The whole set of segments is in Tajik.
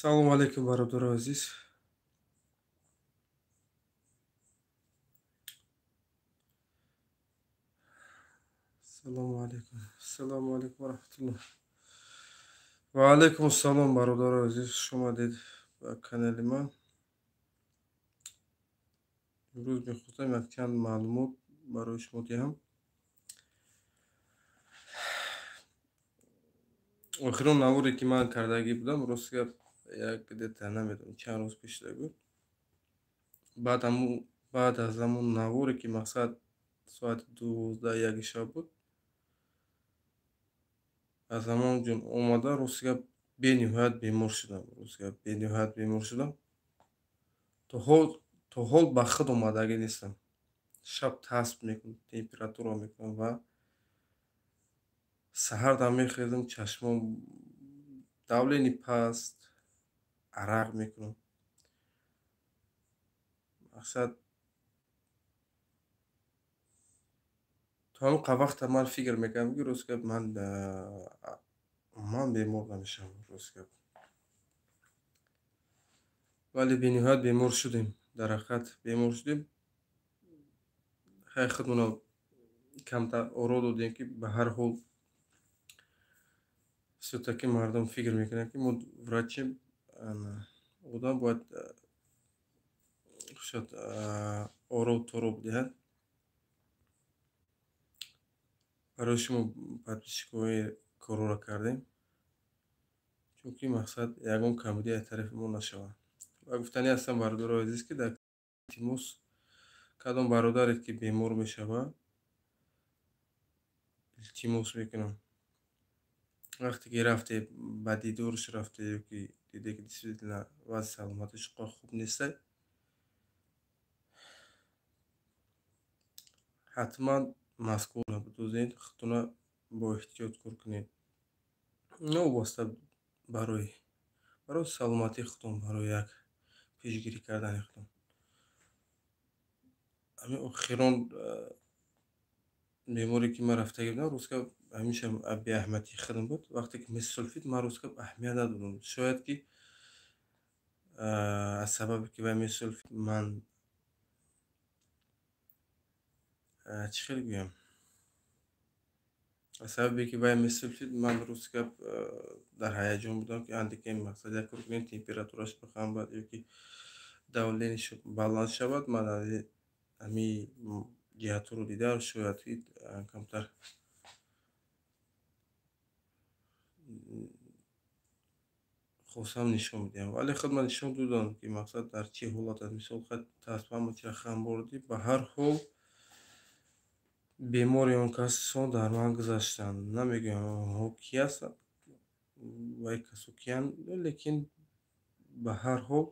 Салому алейкум, бародарои азиз. Салому алейкум. Салому алейкум ва раҳматуллоҳ. Ва алейкум ассалом, бародарои азиз. Хуш омадед ба канали ман. Имрӯз мехостам якчанд маълумот барои шумо диҳам. Охирон наворе ки ман кардагӣ будам, рост гап, як где-то намедонам чанд рӯз пеш шуда буд. Баъд аз ҳамон наворе ки мақсад соати 12-1 шаб буд, аз ҳамон ҷон омада, рост гап, бениҳоят бемор шудам. Рост гап, бениҳоят бемор шудам. То ҳол ба худ омадагӣ нестам. Шаб тасб мекунам, температура мекунам ва саҳар дам мехезам, чашмом давлени паст, арақ мекунам. Мақсад то ҳамон вақта ман фикр мекардам, ки рост гап, ман бемор намешавам, рост гап. Вале бениҳоят бемор шудем, дар ҳақиқат бемор шудем. Хай худмонро камтар оро додем, ки ба ҳар ҳол всё-таки мардум фикр мекунанд, ки мо врачем, одам бояд шояд оро торо бидиҳад. Барои шумо подписчикҳои корро кардем, чунки мақсад ягон камбудӣ аз тарафи мо нашавад. Ва гуфтанӣ ҳастам, бародарои азиз, ки дар илтимос кадом бародаре ки бемор мешавад, илтимос мекунам, вақте ки рафте ба дидорш рафте ё ки диде ки действительно вазъи саломатиш хуб нестай, ҳатман маскаро бидозед, худтона бо эҳтиёт кор кунед. Новобаста барои саломатии худтон, барои як пешгирӣ кардани худтон. Ҳамин охирон беморе ки ман рафтагӣ будам, рост гап, ҳамеша беаҳамиятии худам буд. Вақте ки месулфид, ман рост гап аҳамият надодам. Шояд ки аз сабабе ки вай месулфид, ман чӣ хел гӯям, аз сабабе ки вай месулфид, ман рост гап дар ҳаяҷон будам, ки андеке мақсад як кор кунем, температураш бихамбад ё ки давлениш баланд шавад. Ман ҳамин ҷиҳатҳоро дида, шояд ки камтар хостам нишон бидиҳам. Вале худ ман нишон додам, ки мақсад дар чӣ ҳолат аст. Мисол, тасб ҳама чизро хам бурдӣ, ба ҳар ҳол бемори он касон дар ман гузаштанд. Намегӯям онҳо ки ҳастанд, вай касо киянд, лекин ба ҳар ҳол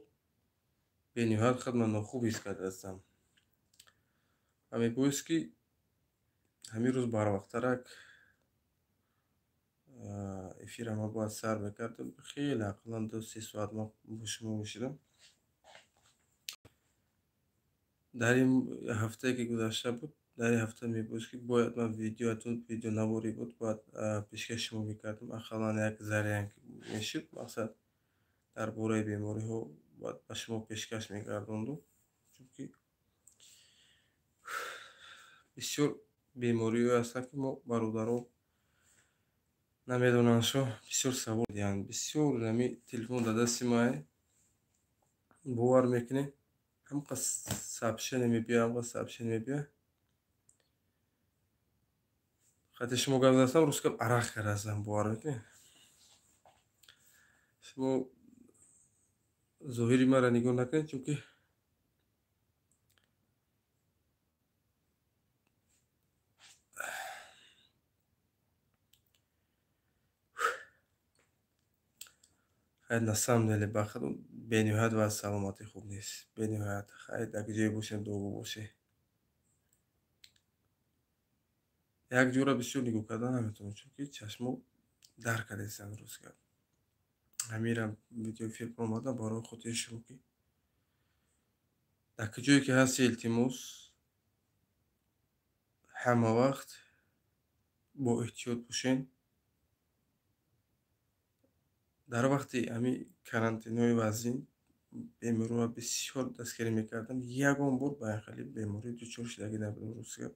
бениҳоят худ ман нохуб ҳис кардаастам. Ва мебоист ки ҳамин рӯз барвақттарак эфира ман бояд сар мекардам. Хеле ақаллан 2-3 соат ман бо шумо мешидам. Дар ин ҳафтае ки гузашта буд, дар ин ҳафта мебоист ки бояд ман видеонаворе буд, бояд пешкаши шумо мекардам. Ақаллан як зарянк мешуд, мақсад дар бораи бемориҳо бояд ба шумо пешкаш мегардондум, чунки бисёр бемориҳое ҳастанд, ки мо бародаро намедонанд, шо бисёр савол диҳанд. Бисёр ҳами телефон дар дасти ман, бовар мекунед, ҳамқа сообщение мебиёяд, ҳамқа сообщение мебиёяд. Хати шумо гап задастам, рост гап, арақ кардаастам, бовар мекунед. Шумо зоҳири маро нигоҳ накунед, чунки хайр, на самом деле ба худ бениҳоят вазъи саломатӣ хуб нест. Бениҳоят. Хайр, дар ҷое бошем, дуо бошед. Як ҷора бисёр нигоҳ кардан наметавонам, чунки чашмо дар кардаистанд, рост гап. Ҳаминам видеоэфир омадам барои хотири шумо, ки дар куҷое ки ҳасти, илтимос, ҳама вақт бо эҳтиёт бошед. Дар вақти ҳамин карантинҳои вазин беморро бисёр дастгирӣ мекардам. Ягон бор ба ин хеле беморӣ дучор шудагӣ набудам, рӯзга.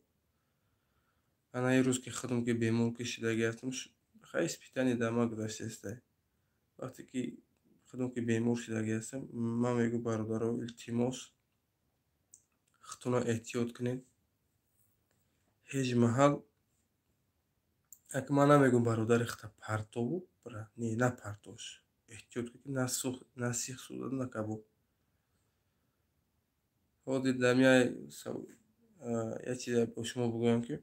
Ана ин рӯз ки худам ки бемор ки шудагӣ ҳастам, хай испитание дар ман гузаштааст. Вақте ки худам ки бемор шудагӣ ҳастам, ман мегӯям бародаро, илтимос, худтонро эҳтиёт кунед. Ҳеҷ маҳал ман намегӯям бародари худта партобу, не, напартош. Эҳтиёт кун ки на сих сӯзад, на кабоб. Ҳозир як чизе бо шумо бигӯям ки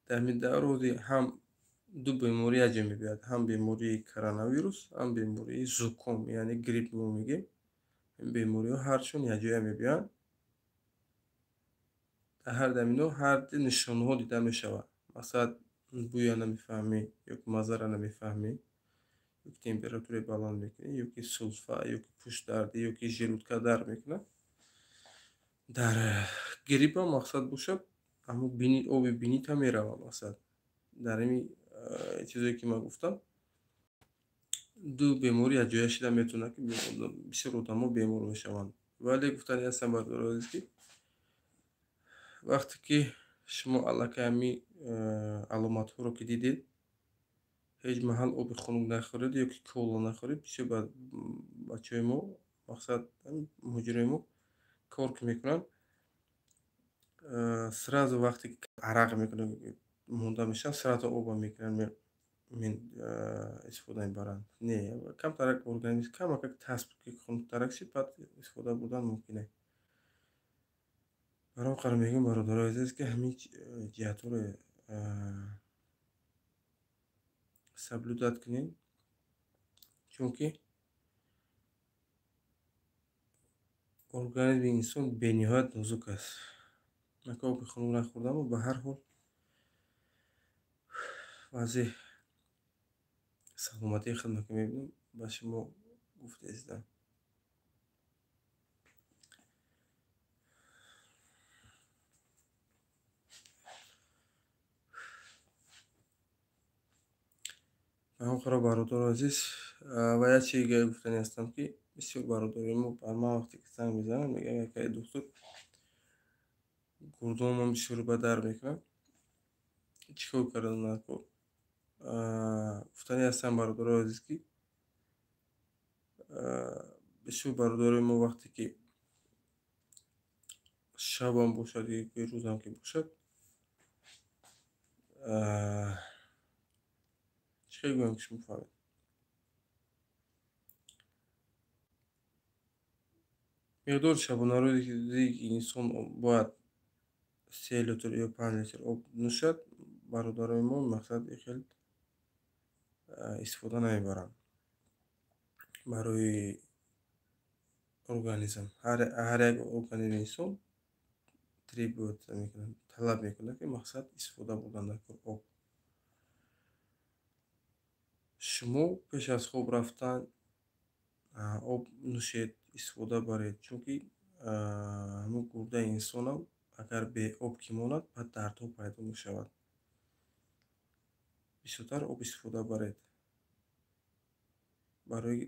дар ҳамин давр ҳозир ҳам ду беморӣ якҷо мебиёяд, ҳам бемории коронавирус, ҳам бемории зуком, яъне грипп мо мегӯем. Ин бемориҳо ҳарчун якҷоя мебиёянд. Дар ҳар дамино ҳар ду нишонҳо дида мешавад. Масалан, бӯя намефаҳмӣ, ё ки маззара намефаҳмӣ, ё ки температураи баланд мекунӣ, ё ки сулфа, ё ки пуштдардӣ, ё ки желудка дард мекунад. Дар гриппам мақсад бошад, ҳамун оби бинита меравад мақсад. Дар ҳамин чизое ки ман гуфтам, ду беморӣ якҷоя шида метавонад ки бисёр одамо бемор мешаванд. Вале гуфтани ҳастам бародарои азиз ки вақте ки шумо аллакай ҳамин аломатҳоро ки дидед, ҳеҷ маҳал оби хунук нахӯред ё ки кола нахӯред. Бисёр бачаҳои мо, мақсад муҳоҷирои мо кор ки мекунанд, сразу вақте ки арақ мекунанд, монда мешаванд, сразу оба мекунанд, истифода мебаранд. Не, камтарак организм камакак тасб ки хунуктарак шид, баъд истифода бурдан мумкин аст. Барои он қадр мегӯям бародарои азиз ки ҳамин ҷиҳатҳоро соблюдать кунед, чунки организми инсон бениҳоят нозук аст. Ман ки оби хунук нахӯрдаму ба ҳар ҳол вазъи саломатии худро ки мебинам, ба шумо гуфта истам. Ба бародари азиз, ва як чизи дигаре гуфтани ҳастам ки бисёр бародарои мо бар ман вақте ки занг мезананд, мегӯянд акай доктор, гурдонам бисёр ба дард мекунад, чӣ кор кардан накор? Гуфтани ҳастам бародарои азиз ки бисёр бародарои мо вақте ки шабам бошад ё рӯзам ки бошад, чӣ хел гӯям ки шумо фаҳмед? Миқдори шабонарӯзе ки инсон бояд 3 литр ё 5 литр об нӯшад, бародарои мо мақсад хел истифода намебаранд барои организм. Ҳар як организми инсон требует мекунад, талаб мекунад ки мақсад истифода бурдан дар об. Шумо пеш аз хоб рафтан об нӯшед, истифода баред, чунки ҳамун гурдаи инсонам агар беоб ки монад, баъд дардҳо пайдо мешавад. Бисёртар об истифода баред. Барои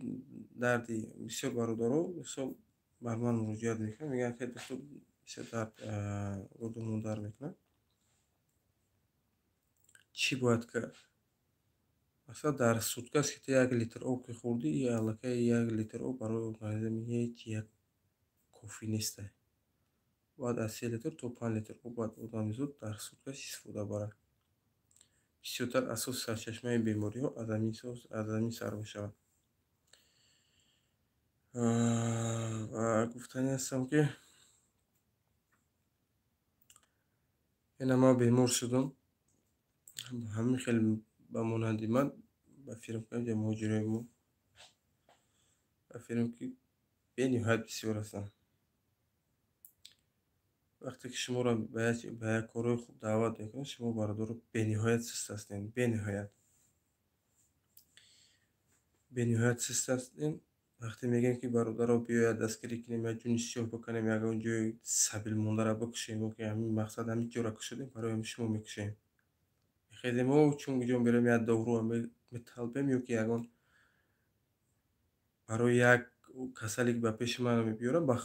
дарди бисёр бародаро мисол бар ман муроҷиат мекунанд, мегӯянд ки доктор, бисёр дард гурдамон дард мекунад. Чӣ бояд кард? Масалан, дар сутка аст ки ту 1 литр об ки хӯрдӣ, аллакай 1 литр об барои организм ҳеҷ як кофӣ нест. Бояд аз 3 литр то 5 литр об бояд одамизод дар сутка истифода барад. Бисёртар асоси сарчашмаи бемориҳо аз ҳамин сар мешавад. Ва гуфтани ҳастам ки ина ман бемор шудам, ҳамин хел ба монанди ман ба фирм кардам муҳоҷирои мо, ба фирм ки бениҳоят бисёр ҳастанд. Вақте ки шуморо ба як корҳои хуб даъват мекунанд, шумо бародаро бениҳоят суст ҳастед, бениҳоят. Бениҳоят суст ҳастед. Вақте мегӯем ки бародаро биёяд дастгирӣ кунем, як ҷуни сиёҳ бикунем, ягон ҷои сабил мондаро бикушем, ё ки ҳамин мақсад ҳамин ҷоро кушодем, барои ҳамин шумо мекушем. Мехезем, о чун ҷон берем, як дору металбем ё ки ягон Барои як касале ки ба пеши ман мебиёранд, ба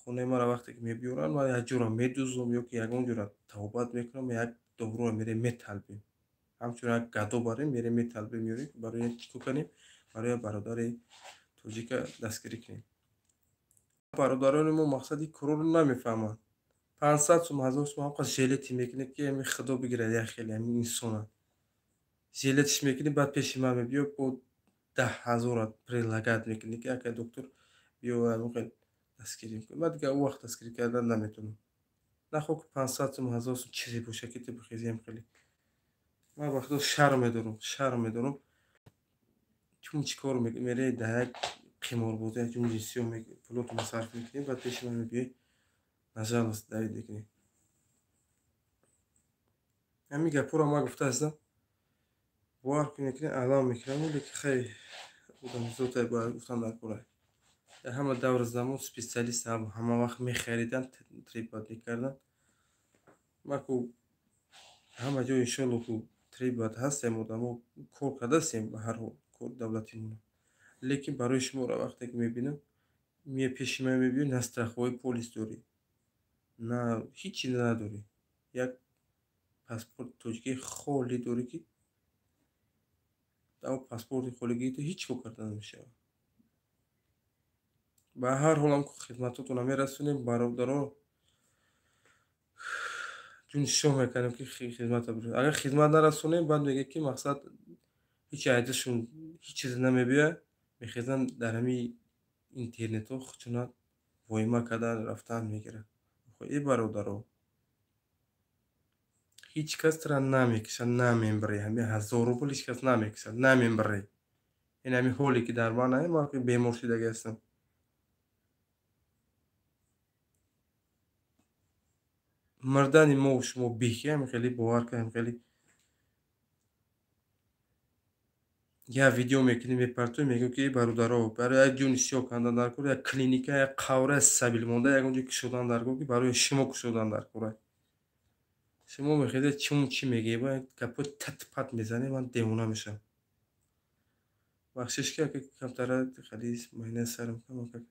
хонаи маро вақте ки мебиёранд, ман як ҷора медузам ё ки ягон ҷора тавбат мекунам, як доруро мерем металбем. Ҳамчун як гадо барем, мерем металбем, меорем, барои чӣ кор кунем? Барои бародари тоҷика дастгирӣ кунем. Бародарони мо мақсади корро намефаҳманд. 500 сум, 1000 сум ҳамқа жилети мекунед, ки ами худо бигирад як хеле ами инсона. Жилетиш мекунӣ, баъд пеши ман мебиё, бо 10 000 предлагать мекунӣ, ки акай доктор биё ами дастгирӣ кун. Ман дигар ӯ вақт дастгирӣ кардан наметавонам. Нахоҳ ки 500 сум, 1000 сум чизе боша, ки ту бихезиам хеле. Ман ба худо шарм медорам, шарм медорам. Чун чӣ кор мере дар як қиморбозӣ, як ҷун ҷинсиё пулотонро сарф мекунӣ, баъд пеши ман мебиёй, нажалость давид мекунӣ. Ҳамин гапҳоро ман гуфта ҳастам. Бовар мекунӣ, алам мекунам, лекин хай одамзотай бояд гуфтан дар кора. Дар ҳама даври замон специалист ҳама вақт мехариданд, требовать мекарданд. Ман ку ҳама ҷо иншоалло ку требовать ҳастем, одамо кор кардастем ба ҳар ҳол, кори давлатимона. Лекин барои шуморо вақте ки мебинам, мея пеши ман мебиёй, на страховой полис дорӣ, на ҳеҷ чиз надорӣ. Як паспорти тоҷикии холӣ дорӣ, ки дар паспорти холигии ту ҳеҷ кор карда намешавад. Ба ҳар ҳолам хидматотонро мерасонем, бародаро. Ҷун шоҳ мекардем, ки хидмата. Агар хидмат нарасонем, баъд мегӯяд, ки мақсад ҳеҷ айдашон ҳеҷ чизе намебиёяд, мехезанд дар ҳамин интернетҳо худшона воима кардан рафтан мегиранд. Э бародаро, ҳеҷ кас тура намекушад, намебарӣ. Ҳамин 1000 рубл ҳеҷ кас намекушад, намебарӣ. Ин ҳамин ҳоле ки дар ман, ман бемор шудагӣ ҳастам. Мурдани мо шумо беҳи ҳамин хеле бовар кунем, хеле як видео мекунем, мепартоем, мегӯем, ки бародаро, барои як ҷони сиёҳ кандан дар кор, як клиника, як қавра сабил монда, ягон ҷо кушодан дар кор, ки барои шумо кушодан дар кор. Шумо мехезед, чун чӣ мегӯед, як гапҳои тат-пат мезанед, ман девона мешавам. Бахшиш, ки ака камтара хеле майна сарам камакак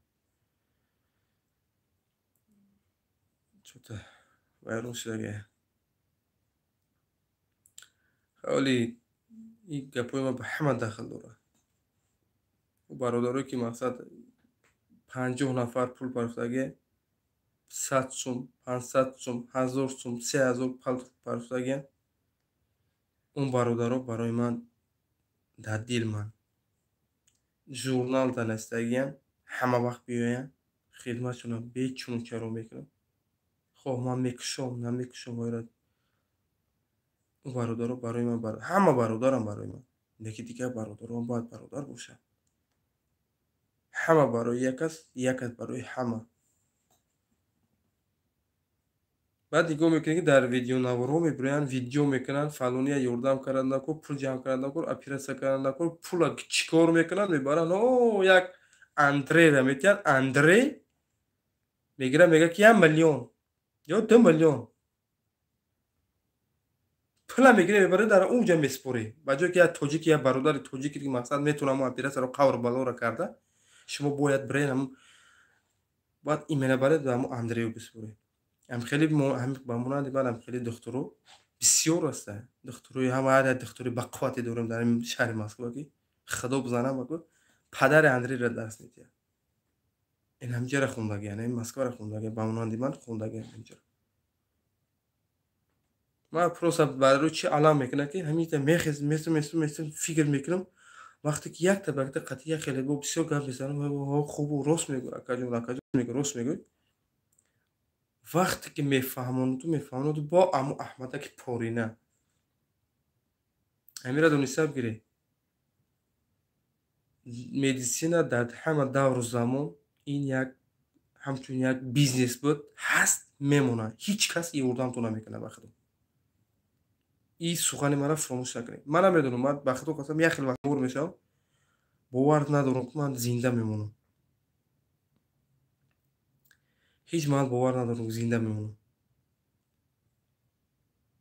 чота вайрон шудагия. Ҳоли ин гапҳои ман ба ҳама дахл дорад. Бародарое ки мақсад 50 нафар пул партофтагия, 100 сум, 500 сум, 1000 сум, 3000 партофтагия, он бародаро барои ман дар дил ман журнал данастагиян, ҳама вақт биёянд, хидматшонро бечуну чаро мекунам. Хоҳ ман мекушом, намекушом, вайра он бародаро барои ман, ҳама бародарам барои ман, лекин дигар бародарон бояд бародар бошанд. Ҳама барои як аст, як аст барои ҳама. Баъд нигоҳ мекунед, ки дар видеонаворҳо мебироянд, видео мекунанд, фалония ёрдам кардан накор, пул ҷамъ кардан накор, оператсия кардан накор, пула чӣ кор мекунанд, мебаранд, о як Андрейра метиҳанд, Андрей мегирад, мегӯяд, ки 1 миллион ё 2 миллион пула мегирад, мебарад, дар он ҷо месупорӣ. Ба ҷое ки як тоҷик, як бародари тоҷике ки мақсад метавонад ҳамон оператсияро қавр балоро карда, шумо бояд биред, ҳамон бояд именно баред ба ҳамон Андрею бисупоред. Ҳам хеле ба монанди ман ҳам хеле духтуро бисёр ҳастанд. Духтурои ҳама ҳар як духтури бақуввате дорем дар ин шаҳри Москва, ки худо бизанам, падари Андрейро дарс медиҳад. Ин ҳамҷара хондагиан, ин Москваро хондагиан, ба монанди ман хондагиан ҳамҷара. Ман просто барои чӣ алам мекунам, ки ҳаминта мехез, месум, месум, месум, фикр мекунам, вақте ки якта ба якта қатъи як хеле бо бисёр гап мезанам, хубу рост мегӯ, акаҷон, акаҷон мегӯ, рост мегӯ. Вақте ки мефаҳмонаду, мефаҳмонаду бо аму Аҳмадаки порина. Ҳамира дониста бигиред. Медицина дар ҳама давру замон ин як ҳамчун як бизнес буд, ҳаст, мемонад. Ҳеҷ кас ёрдамтон намекунад ба худо. Ин сухани маро фаромӯш накунед. Ман намедонам, ман ба худо қасам як хел вақт мур мешавам, бовар надорам, ки ман зинда мемонам. Ҳеҷ ман бовар надорам, ки зинда мемонам.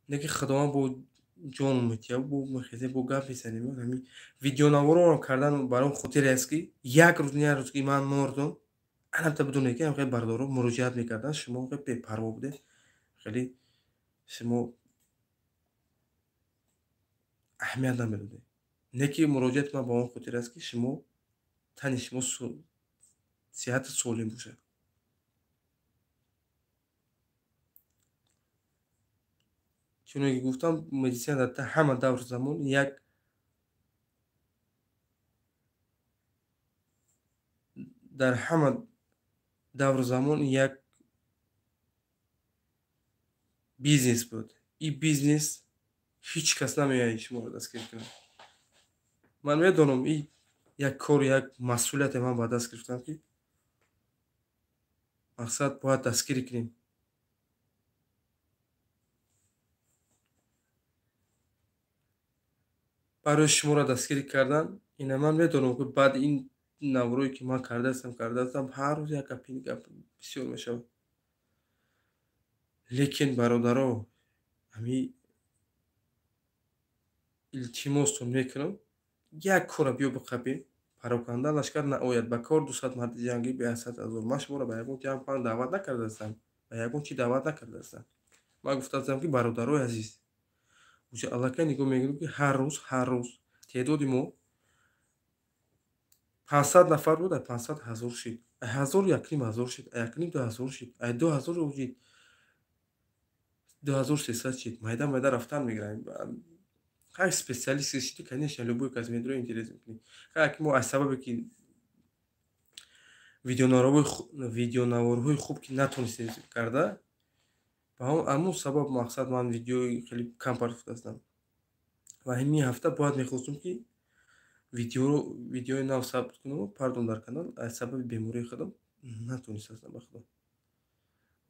Лекин Худованд бо ҷон метиҳад, бо мехезем, бо гап мезанем. Ҳамин видеонаворро кардан баром хотире аст, ки як рӯз не, як рӯз ки ман мурдам, анамта бидонед, ки ҳамхел бародаро муроҷиат мекарданд, шумо хеле бепарво будед, хеле шумо аҳамият намедодед. Не ки муроҷиати ман ба он хотир аст, ки шумо тани шумо сиҳату солим бошад. Чуне ки гуфтам, медисина дар ҳама давру замон як дар ҳама давру замон як бизнес буд. Ин бизнес ҳеҷ кас намеояд шуморо дастгир кунад. Ман медонам, ин як кор, як масъулияте ман ба даст гирифтам, ки мақсад бояд дастгирӣ кунем. Барои шуморо дастгирӣ кардан, ина ман медонам, ки баъди ин наворое ки ман кардаастам, ҳар рӯз як гапи гап бисёр мешавад. Лекин бародаро, ҳамин илтимостон мекунам, як кора биё биқабем, пароканда лашкар наояд ба кор 200 марди ҷангӣ бе 100 000. Ман шуморо ба ягон ҷанг панг даъват накардаастам, ба ягон чӣ даъват накардаастам. Ман гуфтаастам, ки бародарои азиз, уҷа аллакай нигоҳ мекунем, ки ҳар рӯз теъдоди мо 500 нафар буд, ай 500 ҳазор шид, ай ҳазор 1 500 шид, ай 1 5 2000 шид, ай 2000 шид, 2300 шид. Майда майда рафтан мегирем. Ҳар специалист шиди, конечно, любой кас медура интерес мекунӣ. Ҳар ки мо аз сабабе ки видеонаворҳои хуб ки натонистем карда, ба ҳамон сабаб мақсад ман видеои хеле кам партофтаастам. Ва ҳамин ҳафта бояд мехостум, ки видеои нав сабт кунам, пардон, дар канал, аз сабаби бемории худам натонистастам, ба худо.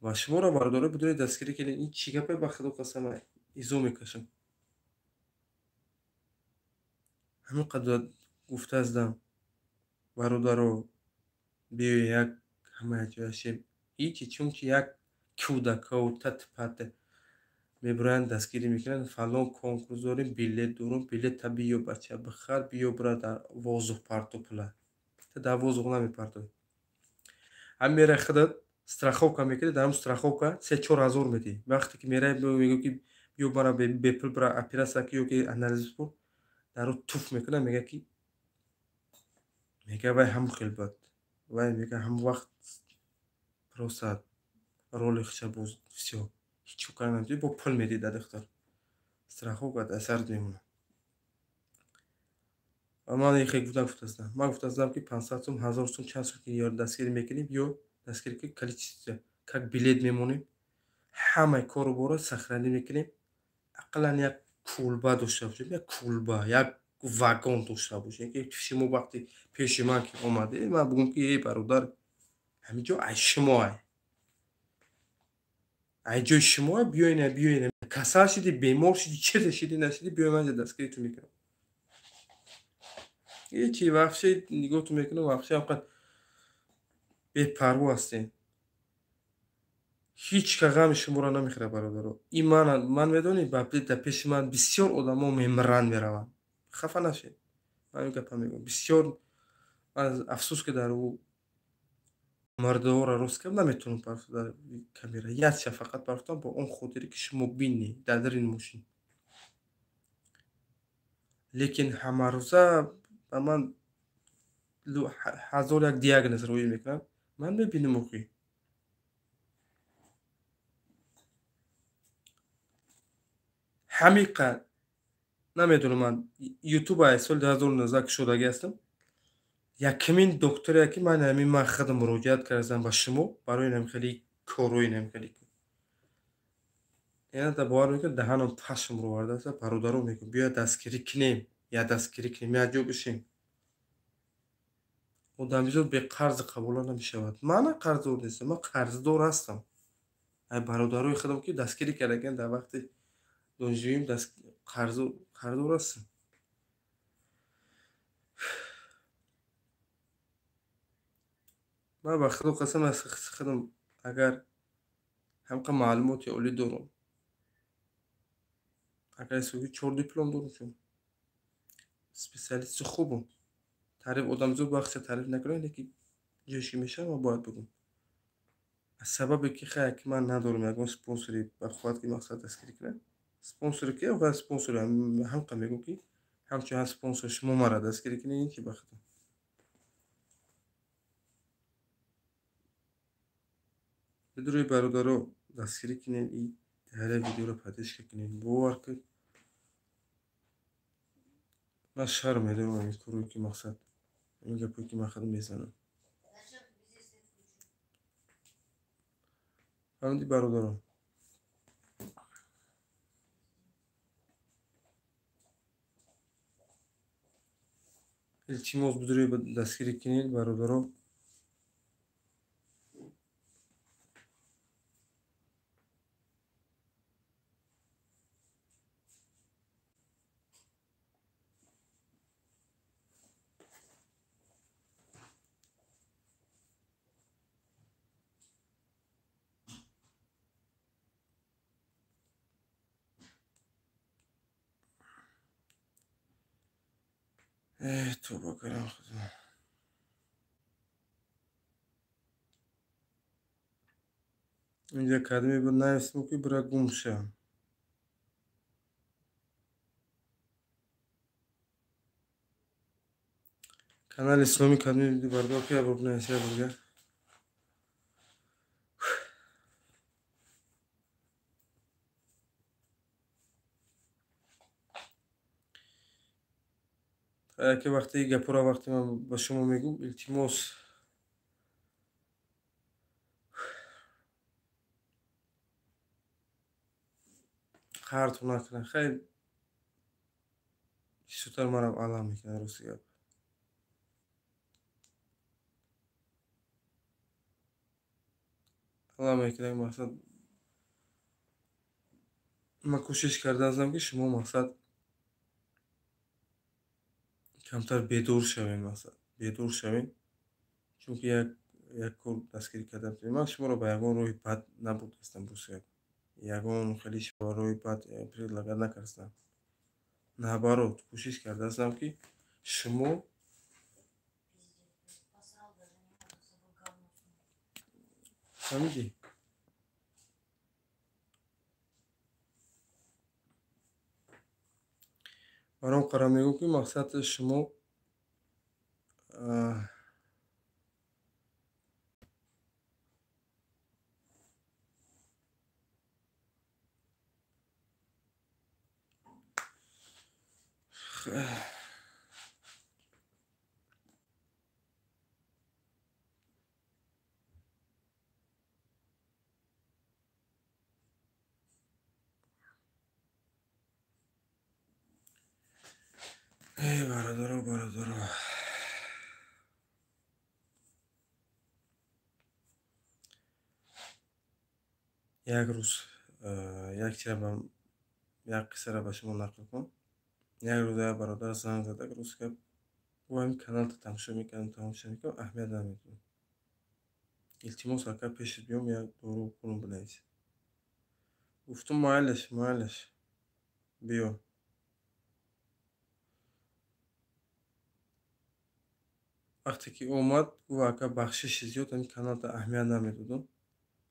Ва шуморо, бародаро, бидонед, дастгирӣ кунед. Ин чӣ гапе, ба худо қасам, изо мекашам. Ҳамин қадар гуфтаастам, бародаро, биё як ҳама якҷоя шем. Ҳичи, чунки як кӯдакаву татипата мебуранд, дастгирӣ мекунанд. Фалон конкурс дорем, билет дорум, билета биё, бача, бихар, биё, бура дар воздух парто пула. Та дар воздух намепартоӣ. Ҳам мерай худат страховка мекунӣ, дар ҳам страховка 3-4 ҳазор медиҳӣ. Вақте ки мерай, мегӯ, ки биё мара бепул бура оператсия ки ё ки анализ бипур, дар ӯ туф мекунад, мега, ки мега вай ҳамон хел буд. Вай мега ҳамон вақт просто роли худша боз, всё. Ҳеҷ кор карда наметавонӣ, бо пул медиҳӣ да духтар. Страховка дар сарат мемонад. Ва ман хел гуфтаастам. Ман гуфтаастам, ки 500 сум, 1000 сум, чанд сум ки ё дастгирӣ мекунем, ё дастгирӣ ки количество как билет мемонем, ҳамаи кору борро сохранӣ мекунем. Ақаллан як кулба дошта бошем, як кулба, як вагон дошта бошем, ки шумо вақте пеши ман ки омадед, ман бигӯям, ки эй бародар, ҳамин ҷо ай шумо ай. Ай ҷои шумо биёен, биёен, касал шидӣ, бемор шидӣ, чизе шидӣ, нашидӣ, биёй, ман дастгиритон мекунам. Ҳечи, вообще нигоҳтон мекунам, вообще ҳамқадр бепарво ҳастем. Ҳеҷ ка ғами шуморо намехӯрад, бародаро. Ин ман медонед, дар пеши ман бисёр одамо мемиранд, мераванд. Хафа нашед. Ман ин гапа мегӯям. Бисёр ман афсӯс, ки дар ӯ мурдаҳоро рост кардам, наметавонам партофт дар камера. Якча фақат партофтам бо он хотире, ки шумо бинед дар дарини мошин. Лекин ҳамарӯза ба ман ҳазор як диагноз роӣ мекунанд. Ман мебинам охи. Ҳамин қадр намедонам, ман ютуб аз соли 2019 кушодагӣ ҳастам. Якумин докторе, ки ман ҳамин ман худам муроҷиат кардам ба шумо барои ҳамин хели корҳои ҳамин хели. Яна бовар мекунед, даҳанам пашм ровардааст, бародаро, мегӯям, биё дастгирӣ кунем, я дастгирӣ кунем, як ҷо бишем. Одамизод бе қарзи қабула намешавад. Ман қарздор нестам, ман қарздор ҳастам. Ай бародарои худам, ки дастгирӣ кардагиан дар вақти донишҷӯим, қарздор ҳастам. Ман ба худо қасам, аз худам агар ҳамқа маълумоти олӣ дорам, Акай суги 4 диплом дорум шум. Специалисти хубум. Таъриф одамзод вақте таъриф накунад, лекин ҷош ки мешавад, ман бояд бигӯм. Аз сабабе ки хай ки ман надорам ягон спонсори ба қувват ки мақсад дастгирӣ кунад. Спонсоре ки ва спонсор ҳамқа мегӯм ки ҳамчун ҳам спонсор шумо мара дастгирӣ кунед, ин чи бахтам. Бидури бародаро дастгирӣ кунед, и ҳар як видеоро поддержка кунед. Бовар кунед, ман шарм медорам ин корое ки мақсад, ин гапое ки ман худам мезанам. Фаҳмидӣ бародарон? Илтимос бидури дастгирӣ кунед бародаро. Тоба кардам худо. Инҷа кадме буд нависмо ки бира гум шавам. Канали Исломӣ кадме буди бардор ки ябор навис яборга. Яке вақте гапора вақте ман ба шумо мегӯм, илтимос қарту накунад. Хай бисёртар манам алам мекунад рости гап. Алам мекунад мақсад ман кӯшиш кардаастам ки шумо мақсад камтар бедор шавем, мақсад бедор шавем, чунки як кор дастгирӣ кардам. Ман шуморо ба ягон роҳи бад набурдастам, рости гап. Ягон хеле роҳи бад предлагат накардастам. Наоборот, кӯшиш кардаастам ки шумо фаҳмидӣ? Баром қарор мегӯм ки мақсад шумо эй бародаро, бародаро, як рӯз як чиза як қиссаро ба шумо нақл кунам. Як рӯз як бародар занг зада, рӯз гап гуфт, ҳамин каналта тамошо мекардам, тамошо мекардам, аҳамият намедодам. Илтимос ака пешат биём, як дору кунам бинавис. Гуфтум майлаш, майлаш, биё. Вақте ки омад, гуфт ака бахшиши зиёд, ҳамин каналта аҳамият намедодам,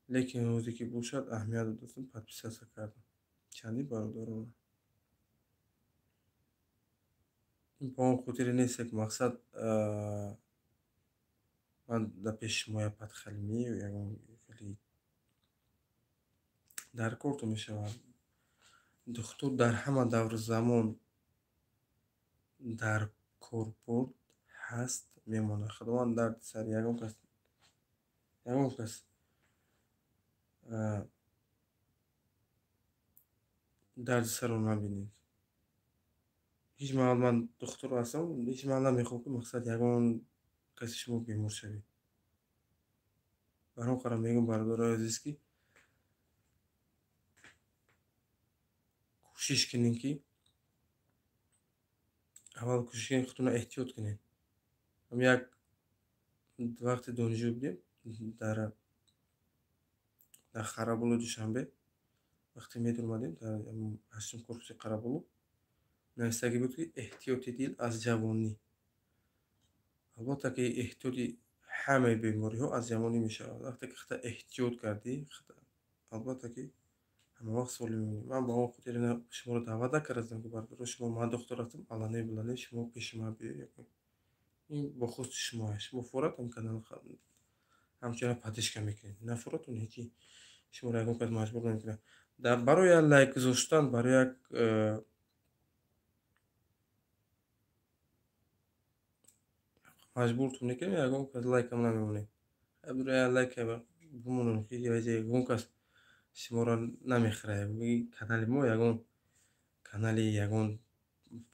лекин рӯзе ки бошад аҳамият додастам, подписаться кардам. Чандин бародарона. Ин ба он хотире нест, ки мақсад ман дар пеши шумо як падхалимӣ ягон хеле дар корту мешавад. Духтур дар ҳама давру замон дар корбурд ҳаст, мемонад. Худованд дарди сари ягон кас, ягон кас дарди сарро набинед. Ҳеҷ маҳал ман духтур ҳастам, ҳеҷ маҳал намехоҳам ки мақсад ягон каси шумо бемор шавед. Бар он қарор мегӯям бародарои азиз ки кӯшиш кунед ки аввал кӯшиш кунед худтонро эҳтиёт кунед. Ҳам як вақте донишҷӯ будем дар Харабулу Душанбе, Вақте медурмадем дар ҳаштум корпуси Қараболо, нависагӣ буд, ки эҳтиёти дил аз ҷавонӣ. Албатта ки эҳтиёти ҳамаи бемориҳо аз ҷавонӣ мешавад. Вақте ки хата эҳтиёт кардӣ, албатта ки ҳама вақт солим мемонӣ. Ман ба он хотир шуморо даъват накардам, ки бародаро, шумо ман доктор ҳастам, аллане билане шумо пеши ман биёед. Ин бо хости шумо аст. Шумо форат ҳам канал ҳамчунон поддержка мекунед. На форатон ҳеҷи шуморо ягон кас маҷбур намекунад. Барои як лайк гузоштан, барои як маҷбуртон мекунем, ягон кас лайкам намемонед. Як лайк бимонем, ки ягон кас шуморо намехӯрад. Канали мо ягон канали ягон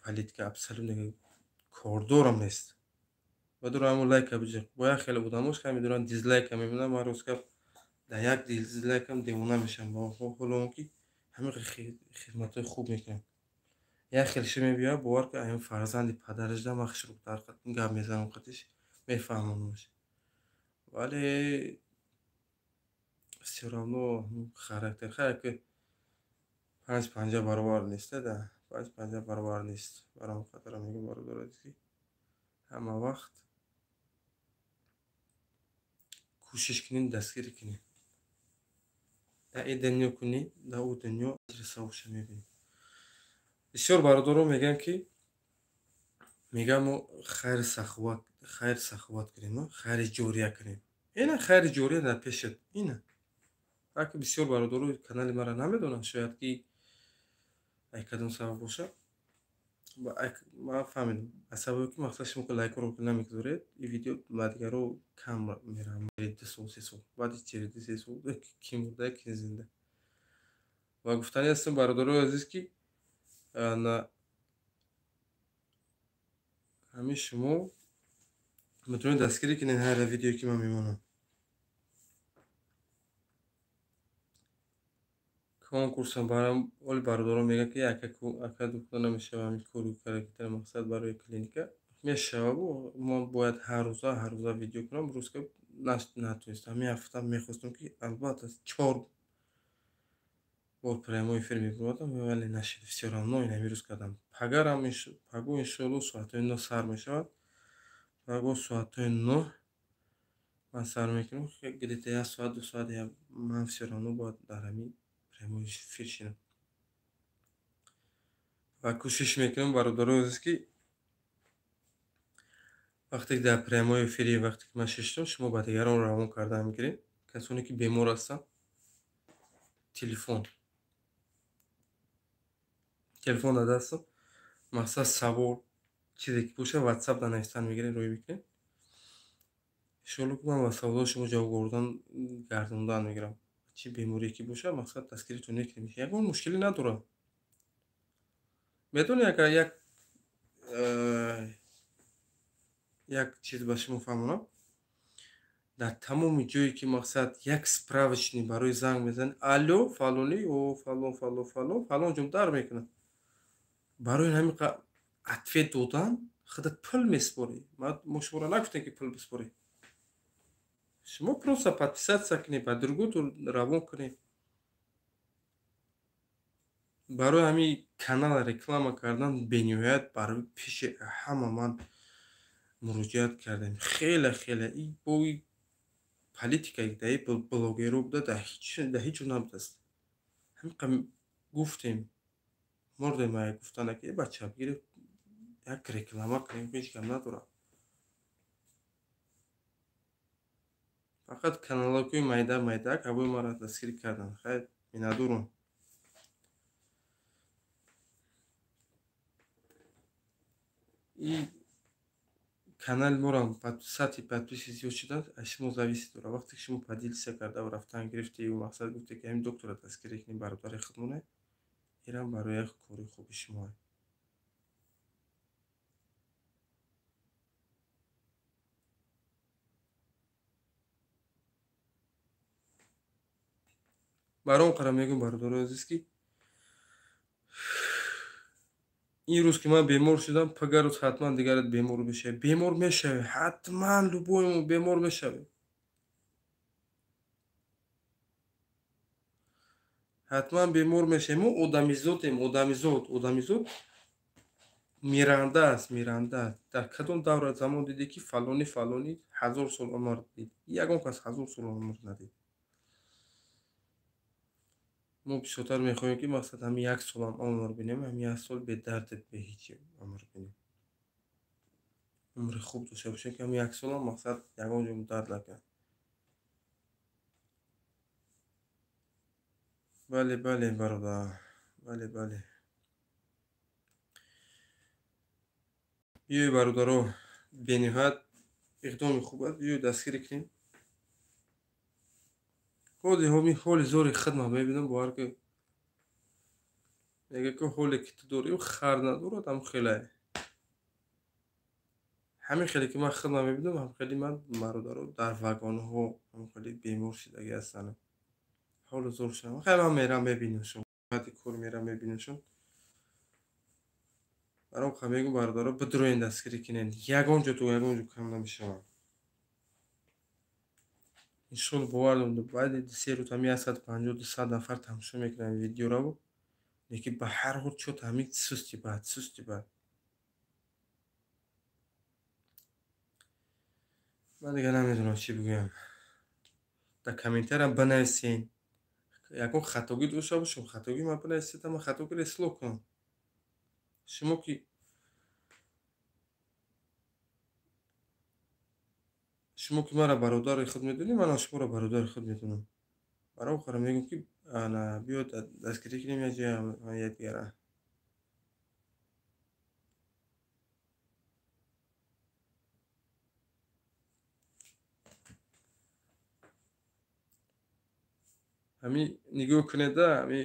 политика абсолютно кордорам нест. Бадура ҳамон лайка биҷа. Бо як хеле одамош ка медоранд дизлайка мемонанд. Ман рост гап дар як дизлайкам девона мешавам. Ба ҳоло он ки ҳамин хидматҳои хуб мекунам. Як хелши мебиёяд, бовар кун, ҳамин фарзанди падарашда ман хушрӯтар гап мезанам, қатиш мефаҳмонамаш. Вале всё равно характер хайр ки панҷ панҷа баробар нест, да панҷ панҷа баробар нест. Барои он хотира мегӯям, бародаро, ки ҳама вақт кӯшиш кунед, дастгирӣ кунед. Дар ин дунё кунӣ, дар ӯ дунё аҷри савобша мебинӣ. Бисёр бародаро мегӯянд, ки мегӯям мо хайр саховат кунем, хайри ҷория кунем. Ина хайри ҷория дар пешат, ина. Балки бисёр бародаро канали маро намедонанд, шояд ки ай кадом сабаб бошад. Ман фаҳмидам, аз сабабе ки мақсад шумо ки лайкҳоро намегузоред, ин видео ба дигарро кам меравад. 2 сол, 3 сол, баъди через 2-3 сол ки мурда, ки зинда. Ва гуфтанӣ ҳастам, бародарои азиз, ки ҳамин шумо метавонед дастгирӣ кунед ҳар видеое ки ман мемонам. Конкурсам оли бародарон мегӯянд, ки ака доктор намешава ҳамин кори карда, мақсад барои клиника мешава. Мо бояд ҳар рӯза видео кунам. Рӯз ки натонистам. Ҳамин ҳафта мехостам, ки албатта 4 бор прямой эфир мебурдам, вале нашид. Всё равно ин ҳамин рӯз кардам. Пагарам паго иншоалло соатҳои 9 сар мешавад. Паго соатҳои 9 ман сар мекунам. Где-то 1 соат, 2 соат ман всё равно бояд дар ҳамин прямой эфир шинам. Ва кӯшиш мекунам, бародарои азиз, ки вақте ки дар прямой эфири вақте ки ман шиштам, шумо ба дигарон равон карда мегиред. Касоне ки бемор ҳастанд, телефон дар дастам, мақсад савол чизе ки бошад, WhatsApp дар навиштан мегиред, рӯй мекунед. Иншоалло ки ман ба саволҳои шумо ҷавоб гардондан мегирам. Чӣ беморие ки бошад, мақсад дастгиритон мекунем. Ягон мушкилӣ надорад. Медонед, агар як чиз ба шумо фаҳмонам, дар тамоми ҷое ки мақсад як справочный барои занг мезанед, алло фалонӣ, о фалон фалон фалон фалон ҷо дар мекунад. Барои ҳамин ответ додан худат пул месупорӣ. Мо шуморо нагуфтем, ки пул бисупорӣ. Шумо просто подписаться кунед, ба друготон равон кунед. Барои ҳамин канал реклама кардан бениҳоят барои пеши ҳама ман муроҷиат кардем. Хеле хеле и бои политика даи блогеро буда, дар ҳеҷ ҷо набудааст. Ҳамин гуфтем, мурдем гуфтана, ки бача бигиред як реклама кунем, ҳеҷ гап надорад. Фақат каналҳои майда майда ҳавои маро дастгирӣ карданд. Хайр, миннатдорам. И канали моро сатҳи подписи зиёд шудан аз шумо зависит дорад. Вақте ки шумо поделиться карда ва рафтан гирифтею мақсад гуфте, ки ҳамин доктора дастгирӣ кунем, бародари худмоне, инам барои як кори хуби шумоа. Барои он қадар мегӯям, бародарои азиз, ки ин рӯз ки ман бемор шудам, пага рӯз ҳатман дигарат бемор мешавӣ. Бемор мешавӣ, ҳатман любоймо бемор мешавӣ. Ҳатман бемор мешавем. Мо одамизодем, одамизод, одамизод миранда аст, миранда аст. Дар кадом давра замон дидӣ, ки фалони фалони 1000 сол умр дид? Ягон кас 1000 сол умр надид. Мо бисёртар мехоҳем, ки мақсад ҳамин як солам умр бинем, ҳамин як сол бедард, беҳичи умр бинем, умри хуб дошта бошем, ки ҳамин як солам мақсад ягон ҷо дард накунад. Бале, бале, бародар, бале, бале. Биёй, бародаро, бениҳоят иқдоми хуб аст, биёй дастгирӣ кунем. Ҳоли ҳоми ҳоли зори хидмат мебинам, бовар ки мега, ки ҳоле ки ту дорӣ, хар надорад. Ҳам хеле ҳамин хеле ки ман хидмат мебинам, ҳам хеле ман бародаро дар вагонҳо ҳам хеле бемор шудагӣ ҳастанд, ҳолу зор шудам. Хай, ман мерам мебинамшон, баъди кор мерам мебинамшон. Баром ха мегӯм, бародаро, бидроен, дастгирӣ кунед, ягон ҷо ту ягон ҷо кам намешавам, иншолло. Бовар дорам, баъди 2-3 рӯз ҳами 150, 200 нафар тамошо мекунанд видеоро, лекин ба ҳар ҳол чот ҳамин сусти бад, сусти бад. Ман дигар намедонам чӣ бигӯям. Дар комментариям бинависен, ягон хатогӣ дошта бошам, хатогӣ ман бинависед, ман хатогиро ислоҳ кунам. Шумо ки маро бародари худ медонӣ, манам шуморо бародари худ медонам. Баром хора мегӯм, ки ана биё дастгирӣ кунем як ҷоя якдигара. Ҳамин нигоҳ кунеда, ҳамин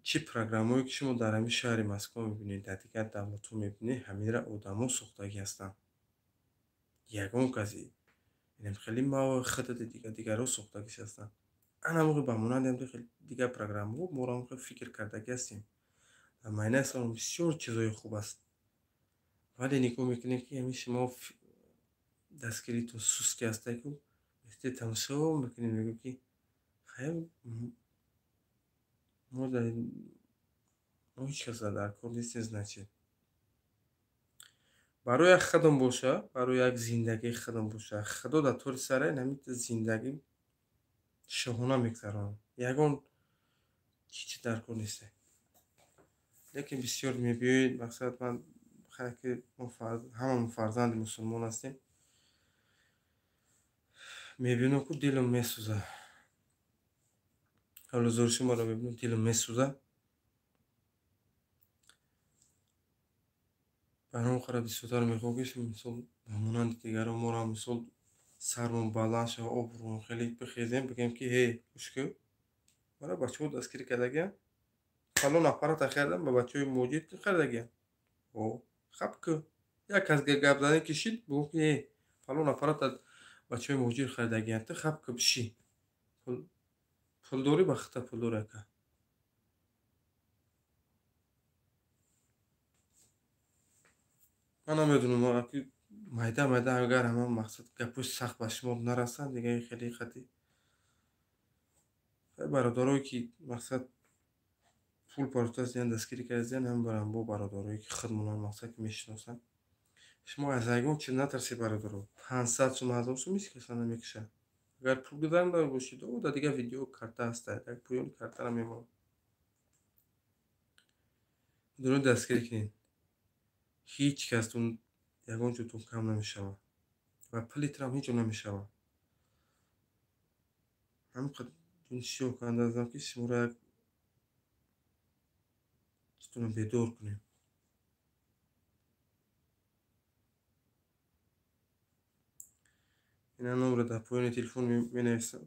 чӣ программое ки шумо дар ҳамин шаҳри Москва мебинед, дар дигар давлатҳо мебинед, ҳаминра одамо сохтагӣ ҳастанд. Ягон каси инам хеле ма худати дигарҳо сохтагиш ҳастанд. Ана моқи ба монанди ҳам хеле дигар программаҳо моро ҳам хеле фикр кардагӣ ҳастем. Дар майнаи сарон бисёр чизҳои хуб аст, вале нигоҳ мекунем, ки ҳамин шумо дастгиритон сусти ҳастаку тамошо мекунем, мегӯем, ки хайр, мо ҳеҷ кас дар кор нестем. Значит, барои як худам боша, барои як зиндагии худам боша, худо дар тори сара ҳамин зиндагӣ шоҳона мегзаронам, ягон чизи дар кор несте. Лекин бисёр мебиёед, мақсад ман ки ҳамамон фарзанди мусулмон ҳастем, мебинам, ку дилам месӯзад. Ҳоло зори шуморо мебинам, дилам месӯзад. Баром қара бисёртар мехоҳам, ки мисол ба монанди дигарон моро мисол сармон баланд шава, обрӯмон хеле бихезем, бигӯем, ки ҳей, гӯш кун, мара бачаҳо дастгирӣ кардагиям, фалон аппарата хардам, ба бачаҳои муҳоҷир харидагиям, хаб ку як кас гап занӣ кишид, бигӯ, ки ҳей, фалон аппарата бачаҳои муҳоҷир харидагиям, ту хаб ку, биши, пулдорӣ, ба хита пулдорӣ, ака. Ман намедонам, ки майда майда агар ҳама мақсад гапҳои сахт ба шумо нарасанд, дигар хеле хати бародарое ки мақсад пул партофтаастиян, дастгирӣ кардастиян, ҳам барам бо бародарое ки худмонанд, мақсад ки мешиносанд. Шумо аз ягон чиз натарсед, бародаро. 500 сум, 1000 сум ҳеҷ каса намекушад. Агар пул гузаронда бошед, дар дигар видео карта ҳаста, як поёни картара мемонад, дуруст дастгирӣ кунед. Ҳеҷ кастон ягон ҷотон кам намешавад ва пули трам ҳеҷ ҷо намешавад. Ҳамин қадр сиёҳ кардам, ки шуморо як чизтонро бедор кунем. Ина номро дар поёни телефон менависам,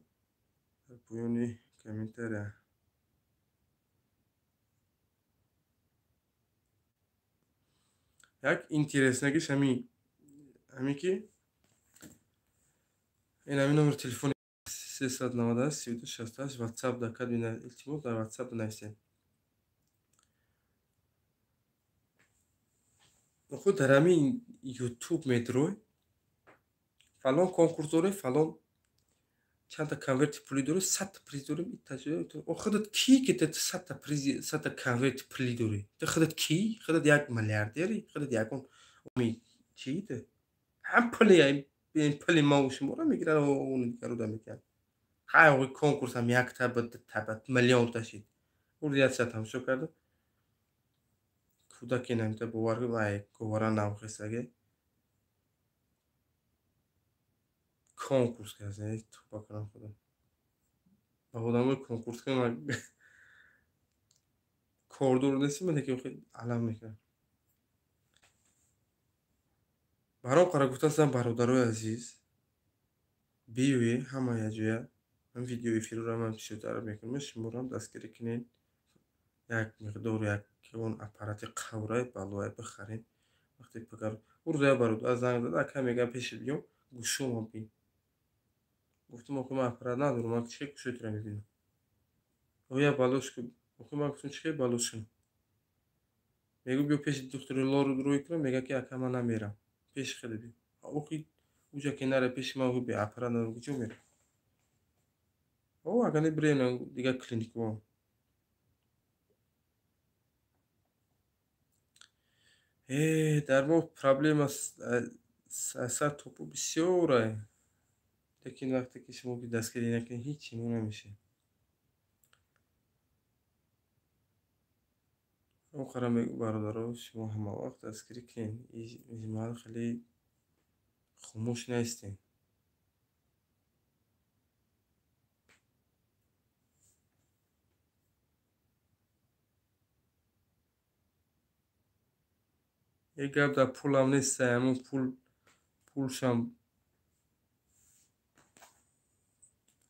дар поёни комментария. Як интереснагиш ҳамин ки ин ҳамин номери телефони 398 32 68 ватсап дар кад, илтимос, дар ватсап бинависед. Худ дар ҳамин ютуб медрой, фалон конкурс дорем, фалон Чандта конверти пулӣ дорӣ? 100-та приз дорем. Худат кӣ, ки ту 100-та приз, 100-та конверти пулӣ дорӣ? Ту худат кӣ? Худат як миллиардери? Худат ягон чӣ ту? Ҳам пули пули мову шуморо мегирад, он дигаруда метиҳад. Ҳай оғои конкурсам якта ба дута ба миллионта шид. Ур як соат тамошо кардам. Кӯдаке намита бовар кун, ай говара навхестаге. Конкурс кардем, туба кунам худам. Ба одамои конкурс кунам кордор нестим, лекин хеле алам мекунам. Баром қара гуфтастам, бародарои азиз, биёед ҳама якҷоя ҳам видео эфирро ман бисёртар мекунам, шуморо ҳам дастгирӣ кунед. Як миқдор як он аппарати қаврай балоя бихарем. Вақте пагар урӯз як бародар занг зад, ака мегӯяд пеши биём, гӯшома бин. Гуфтам, охи ман аппарат надорам, ман чӣ гӯшои мебинам? Оя балош ку, охи ман гуфтам, чӣ балош кунам? Мегӯ биё пеши духтури лору рӯй кунам, мегӯяд ки ака ман намерам. Пеши хеле биё. Охи уҷа ки наре пеши ман, бе аппарат надорам, куҷо мерам? О, агар не бирем дигар клиникаҳо. Дар мо проблема сар топу бисёрай. Лекин вақте ки шумо дастгирӣ накунед, ҳеҷ чимо намешавад. Он қара мегӯ, бародаро, шумо ҳама вақт дастгирӣ кунед. Маҳал хеле хомӯш нестем. Як гап дар пулам нест, ҳамон пулшам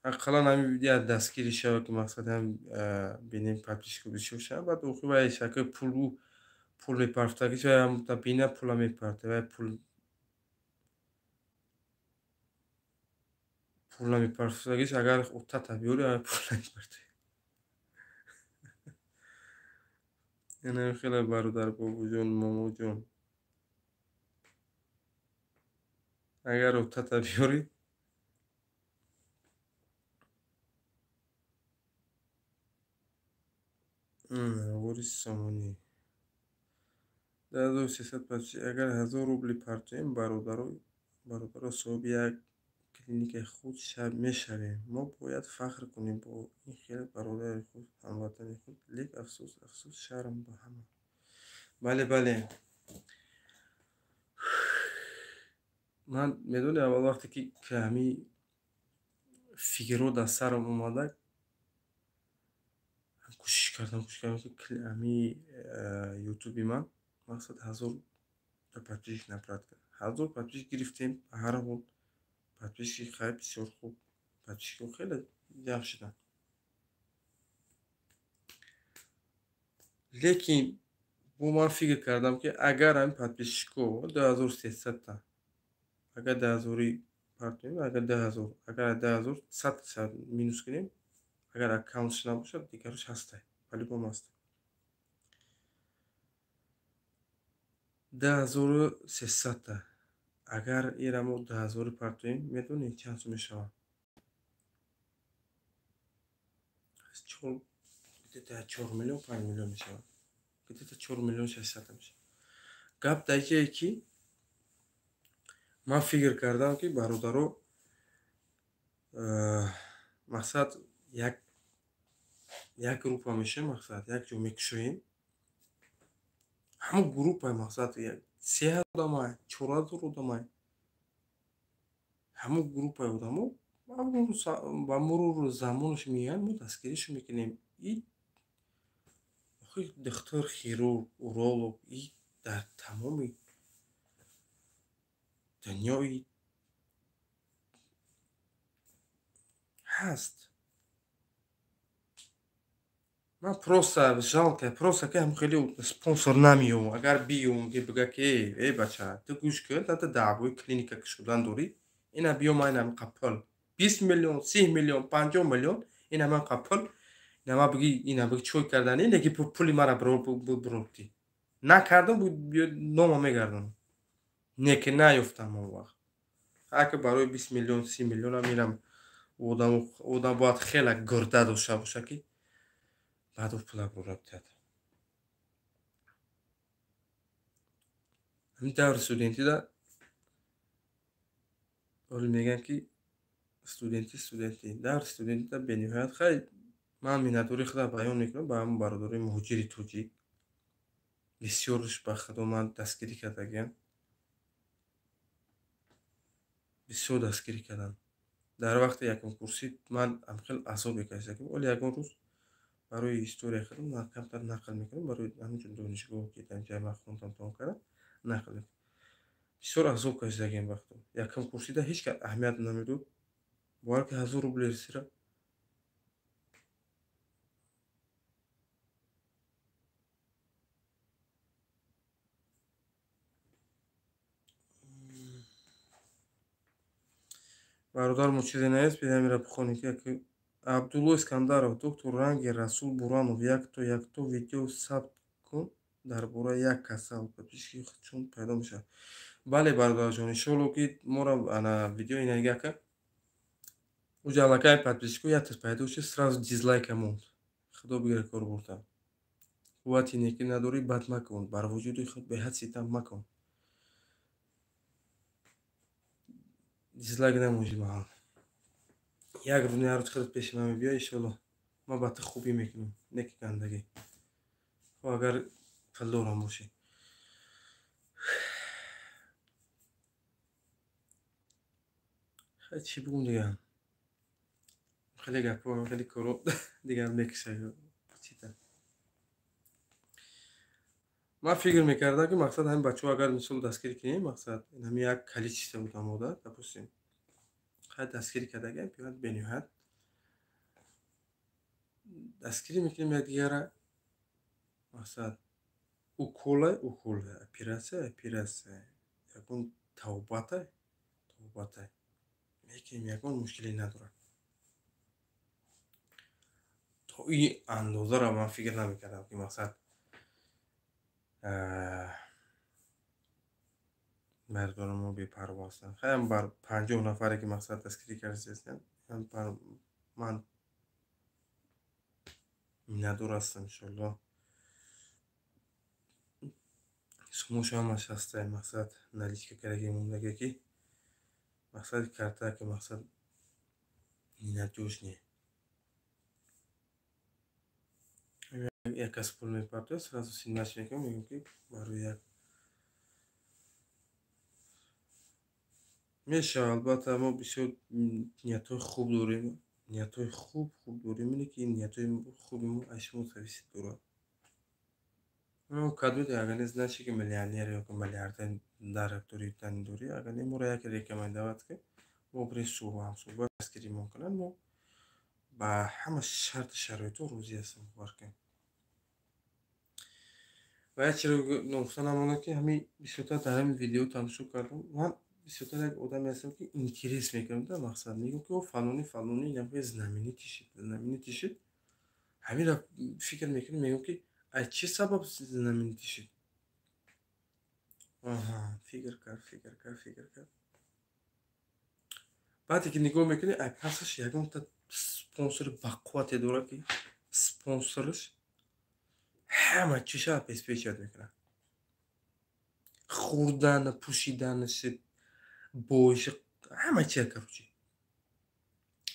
ақаллан ҳамин як дастгирӣ шавад, ки мақсад ҳам бинем подписчико бисёр шавад, баъд охир вай шакли пул пул мепартаги вай ҳам бина пула мепарта, вай пул намепартагиш, агар отата биёри, вай пул намепарта. Яна хеле бародар, бобоҷон, момоҷон, агар отата биёри, навори сомонӣ 2300 подписчик, агар 1000 рубли партоем, бародаро, соҳиби як клиникаи худ мешавем. Мо бояд фахр кунем бо ин хел бародари худ, ҳамватани худ. Лек афсӯс, афсӯс, шарм ба ҳама. Бале, бале. Ман медонӣ, аввал вақте ки ҳамин фикрҳо дар сарам омада, кӯшиш кардам, ки ҳамин ютуби ман мақсад 1000 подписчик набрат кард. 1000 подписчик гирифтем, ба ҳар ҳол подписчики хай бисёр хуб, подписчикҳо хеле ҷамъ шуданд. Лекин бо ман фикр кардам, ки агар ҳамин подписчикҳо 2300-та, агар 10000-и партоем, агар 10000, агар 10000 100 минус кунем, агар аккаунтш набошад, дигараш ҳастай, по-любому ҳастай. 10300-та. Агар ира мо 10000-и партоем, медонед чанд сум мешавад? Где-то 4 миллион, 5 миллион мешавад. Где-то 4 миллион 600 мешавад. Гап дар ҷое ки ман фикр кардам, ки бародаро, мақсад як группа мешавем, мақсад як ҷо мекушоем. Ҳамон группа мақсад 3000 одамай, 4000 одамай. Ҳамон группаи одамо ба мурури замонаш меоянд, мо дастгиришо мекунем. И охи духтур, хирург, уролог и дар тамоми дунёи ҳаст. Ман просто жалко, просто ки ҳам хеле спонсор намеёвам. Агар биёвам, ки бигӯяд ки эй бача, ту гӯш кун, ту даъвои клиника кушодан дорӣ, ина биё, ман ина ҳамин пул 20 миллион, 30 миллион, 50 миллион, ина ман пул, ина ман бигӣ, ина бигӣ чой кардани, лекин пули мара бирордӣ. Накардам, биё нома мегардонам. Не ки наёфтам он вақт. Ака барои 20 миллион, 30 миллионам мерам Одам бояд хеле гурда дошта боша, ки баъд ӯ пула бурра битиҳад. Ҳамин даври студентида ҳоле мегӯянд, ки студентӣ студентӣ. Даври студентида бениҳоят хай ман миннатдории худам баён мекунам ба ҳамон бародарои муҳоҷири тоҷик. Бисёрш ба худо ман дастгирӣ кардагиам. Бисёр дастгирӣ кардам. Дар вақти якумкурсӣ ман ҳамхел азоб мекашидам. Оле ягон рӯз барои историяи худам ман камтар нақл мекунам, барои ҳаминчун донишгоҳ, ки дар ҷай ман хондам, тамом кардам, нақл мекунам. Бисёр азоб кашидагиам вақто. Якумкурсида ҳеҷ кас аҳамият намедод. Бовар ки 1000 рубли русиро бародар мо чизе нест, биҳамира бихонем, ки Абдулло Искандаров, доктор Ранги Расул Буранов, якто якто видео сабт кун дар бораи як касал, подписчики чун пайдо мешавад. Бале, бародарҷон, иншоалло, ки моро ана видео инаига ка уҷа аллакай подписчико як пайдо шуд, сразу дизлайка монд. Худо бигира кор бурда. Қуввати некӣ надорӣ, бад макун, бар вуҷуди худ беҳад ситам макун. Дизлайк намонҷи маҳал. Як рӯз як рӯз худат пеши ман мебиёй, иншоалло ман ба ту хубӣ мекунам, не ки гандагӣ. Хо агар пулдорам бошӣ. Хай чӣ бугум дигар? Хеле гапҳо, хеле коро дигар мекушад. Чита. Ман фикр мекардам, ки мақсад ҳамин бачаҳо агар мисол дастгирӣ кунем, мақсад ҳамин як количество будам ода, допустим. Хай дастгирӣ кардагиам, биёяд бениҳоят. Дастгирӣ мекунем якдигара. Мақсад укола, укола, оператсия, оператсия. Ягон тавбата, тавбата. Мекунем, ягон мушкиле надорад. То ин андозаро ман фикр намекардам, ки мақсад мардони мо бепарво ҳастанд. Хайам бар 50 нафаре, ки мақсад дастгирӣ кардастанд, ман миннатдор ҳастам, иншоалло. Сумош ҳамаш ҳастай, мақсад наличка кардаги мондаге, ки мақсади карта, ки мақсад ненадёжный. Як кас пул мепартояд, сразу снимать мекунам, мегӯям, ки барои як мешавад. Албатта, мо бисёр ниятҳои хуб дорем, ниятҳои хуб хуб дорем, ине ки ниятҳои хуби мо аз шумо зависит дорад. Кадмед агар не значит, ки миллионер ё ки миллиардер дар дорӣ дорӣ, агар не моро яке рекомендовать ки мо бирем ҳамсуҳбат дастгиримон кунанд, мо ба ҳама шарту шароитҳо розӣ ҳастем, бовар кунед. Ва як чиро ногуфта намонад, ки ҳамин бисёртар дар ҳамин видео тамошо кардам. Ман бисёртар як одаме ҳастам, ки интерес мекунам, да, мақсад мегӯям, ки о фалони фалони инамхел знаменитый шид, знаменитый шид. Ҳаминро фикр мекунам, мегӯям, ки аз чӣ сабаб знаменитый шид? Аҳа, фикр кард, фикр кард, фикр кард. Баъде ки нигоҳ мекунӣ, ай пасаш ягонта спонсори бақуввате дорад, ки спонсораш ҳама чиша обеспечивать мекунад. Хӯрдан, пӯшиданаш, бойши, ҳама чия, короче.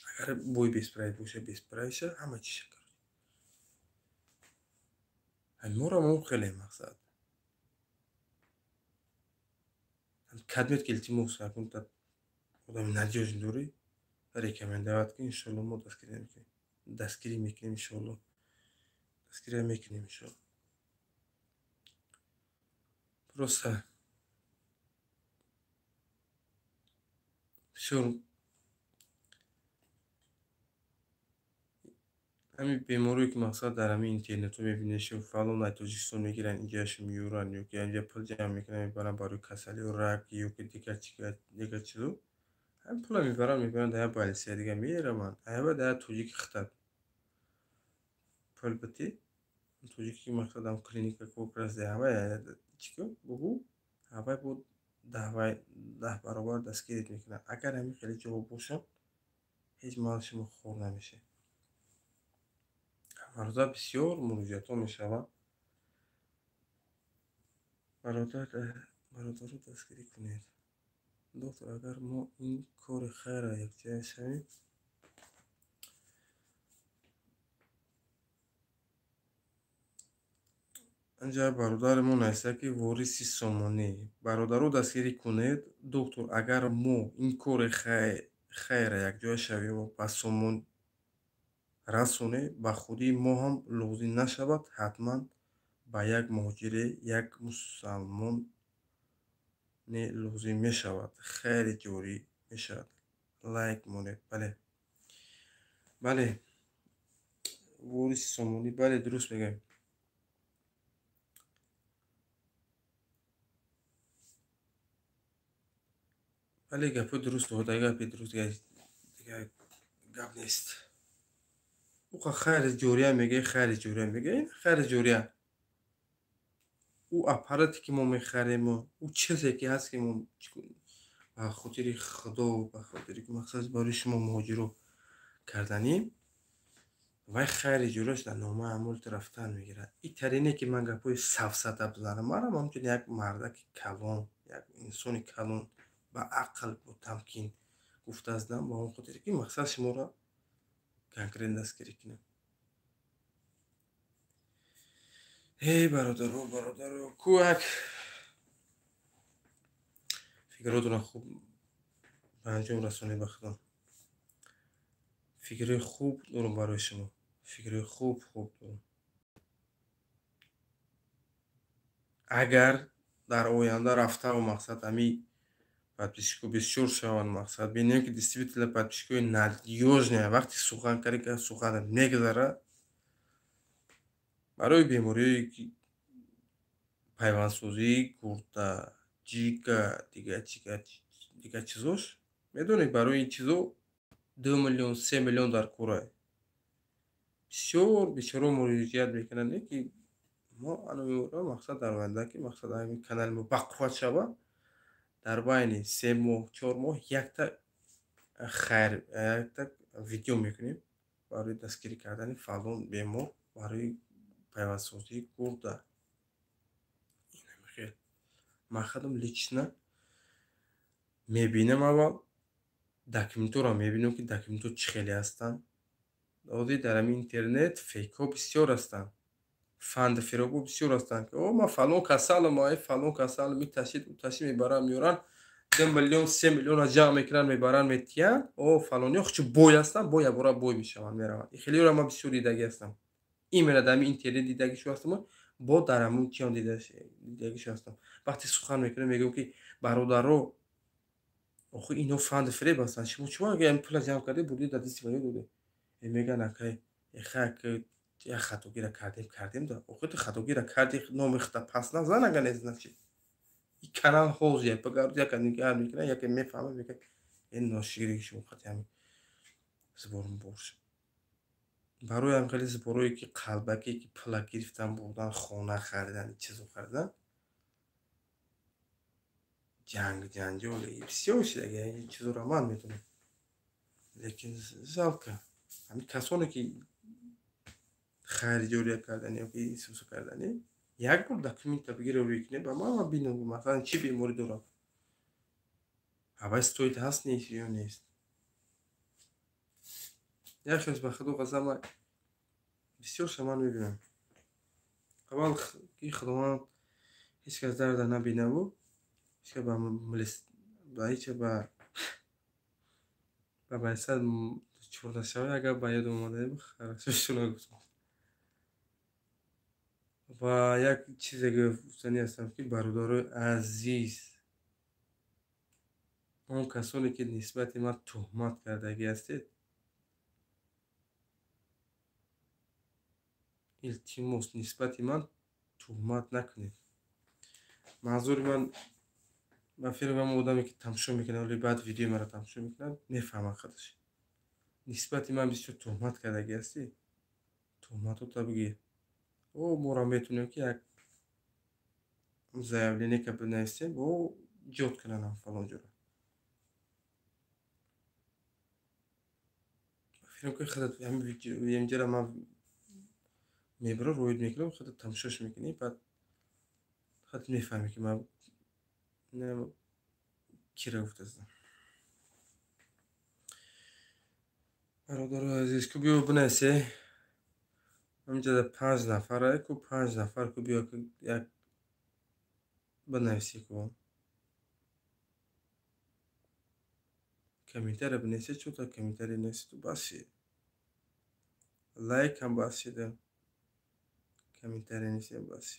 Агар бой без правил боша, без правилша, ҳама чиша, короче. Ҳамин моро хеле мақсад. Кадмед ки илтимос, ягонта одами надёжный дорӣ, рекомендовать ки иншоалло мо дастгирӣ мекунем. Дастгирӣ мекунем иншоалло. Дастгирӣ мекунем иншоалло. Просто бисёр ҳамин беморие, ки мақсад дар ҳамин интернетҳо мебинед, фалон аз Тоҷикистон мегиранд, инҷояшо меёранд, ё ки инҷа пул ҷамъ мекунанд, мебаранд барои касалиҳо, рак ё ки дигар чизо. Ҳамин пула мебаранд, мебаранд дар як больницаи дига мераванд. Аяба дар як тоҷики хитаб пул битӣ, тоҷики ки мақсад ҳам клиника кор кардаст, ҳавай чӣ ку бугӯ, ҳавай бо 10 баробар дастгирит мекунад. Агар ҳамин хеле ҷавоб бошад, Ҳеҷ маҳал шумо хор намешавед. Ҳамарӯза бисёр муроҷиатҳо мешаванд. Бародаро дастгирӣ кунед. Доктор, агар мо ин кори хайрро якҷоя шавем, анҷа бародари мо нависта, ки вориси сомонӣ. Бародаро дастгирӣ кунед. Доктор, агар мо ин кори хайрро якҷоя шавем ва ба сомон расонем, ба худии мо ҳам лозим нашавад, ҳатман ба як муҳоҷире, як мусалмоне лозим мешавад. Хайри ҷорӣ мешавад. Лайк монед. Бале, бале, вориси сомонӣ, бале, дуруст мегӯем. Бале, гапҳои дуруст, гапи дуруст, дигар гап нест. Уқа хайри ҷория мегӯяд, хайри ҷория мегӯяд, хайри ҷория. Ӯ аппарате ки мо мехарем, ӯ чизе ки ҳаст, ки мо ба хотири Худо, ба хотири ки мақсад барои шумо муҳоҷиро карданем, вай хайри ҷориаш дар номаи аъмоли рафтан мегирад. Ин тарине ки ман гапҳои сафсата бизанам, манам ҳамчун як мардаки калон, як инсони калон ба ақл, бо тамкин гуфта аздам, ба он хотире ки мақсад шуморо конкрет дастгирӣ кунам. Эй бародаро, бародаро, ку як фикротонро хуб ба анҷом расонед ба Худо. Фикрҳои хуб дорам барои шумо. Фикрҳои хуб, хуб дорам. Агар дар оянда рафтаву мақсад ҳами подписчико бисёр шаванд, мақсад бинем ки действительно подписчикои надёжные, вақти сухан кард, ки сухан мегузарад, барои бемориҳое ки пайвандсозӣ, гурда, ҷига, дигар чизош, медонед, барои ин чизо 2 миллион, 3 миллион дар кора. Бисёр бисёро муроҷиат мекунанд, ки мо ана мақсад дар оянда ки мақсад ҳамин канали мо бақувват шавад, дар байни 3 моҳ, 4 моҳ якта хайр, якта видео мекунем барои дастгирӣ кардани фалон бемор, барои пайвандсозии гурда. Инамихел. Ман худам лично мебинам, аввал документҳоро мебинам, ки документҳо чӣ хеле ҳастанд. Ҳозир дар ҳамин интернет фейкҳо бисёр ҳастанд, фанду фиробҳо бисёр ҳастанд, ки о ман фалон касалам, ай фалон касалам, иташид, уташид, мебаранд, меоранд, 2 миллион, 3 миллиона ҷамъ мекунанд, мебаранд, метиҳанд. О фалониҳо хучу бой ҳастанд, бо якбора бой мешаванд, мераванд. Ин хелиро ман бисёр дидагӣ ҳастам. Именно дар ҳамин интернет дидагишу ҳастам, бо дар ҳамун чиам дидагишу ҳастам. Вақте сухан мекунам, мегӯям ки бародаро, охи ино фанду фиреб ҳастанд, шумо чӣ агар ин пула ҷамъ кардед, бурдед дар дасти ваё додед? Мегӯянд, акай, эха, як хатогиро кардем, кардем да. Охи ту хатогиро карди, номи худта пас назан, агар нест, значит. Ин канал ҳозир, багар яке нигар мекунад, яке мефаҳмад, мегӯяд, ин ношири шумо хати ҳамин сборм бош. Барои ҳам хеле сборое ки қалбаке, ки пула гирифтан, бурдан, хона харидан, чизо харидан, ҷанг, ҷанҷол, бисёр шидаги, ин чизоро ман медонам. Лекин жалко. Ҳамин касоне ки хайри ҷория кардани ё ки исусу кардани, як бор документа бигира, рӯй кунед ба ман, ман бинам, масалан, чӣ беморӣ дорам. Ҳавай стоит ҳаст, нест ё нест. Як шахс, ба Худо қасам, бисёр шаман мебинам. Аввал ки Худованд ҳеҷ кас дарда набинаву, ҳеҷ кас ба ҳеҷ ба байсад дучор нашавад, агар ба ёд омада, хорошо шуна гуфтам. Ва як чизе гуфтанӣ ҳастам, ки бародарои азиз, он касоне ки нисбати ман туҳмат кардагӣ ҳастед, илтимос, нисбати ман туҳмат накунед. Манзури ман, ба фикр ам, одаме ки тамошо мекунад, вале баъд видеои маро тамошо мекунад, мефаҳмад худаш. Нисбати ман бисёр туҳмат кардагӣ ҳастӣ, туҳматота бигир. О, моро метавонем ки як заявление ка бинависем, о ҷод кунанд фалон ҷора. Филм ки худат ҳамин видеоро ман мебарам, рӯид мекунам, худат тамошош мекунӣ, баъд худат мефаҳмӣ, ки ман кира гуфтаистам. Бародарои азиз, ку биё бинависе. Ҳаминҷода 5 нафара, ку 5 нафар, ку биё як бинависе, ку комментария бинависе, чӯта комментария нависед, баси лайк ҳам басида, комментария нависем баси.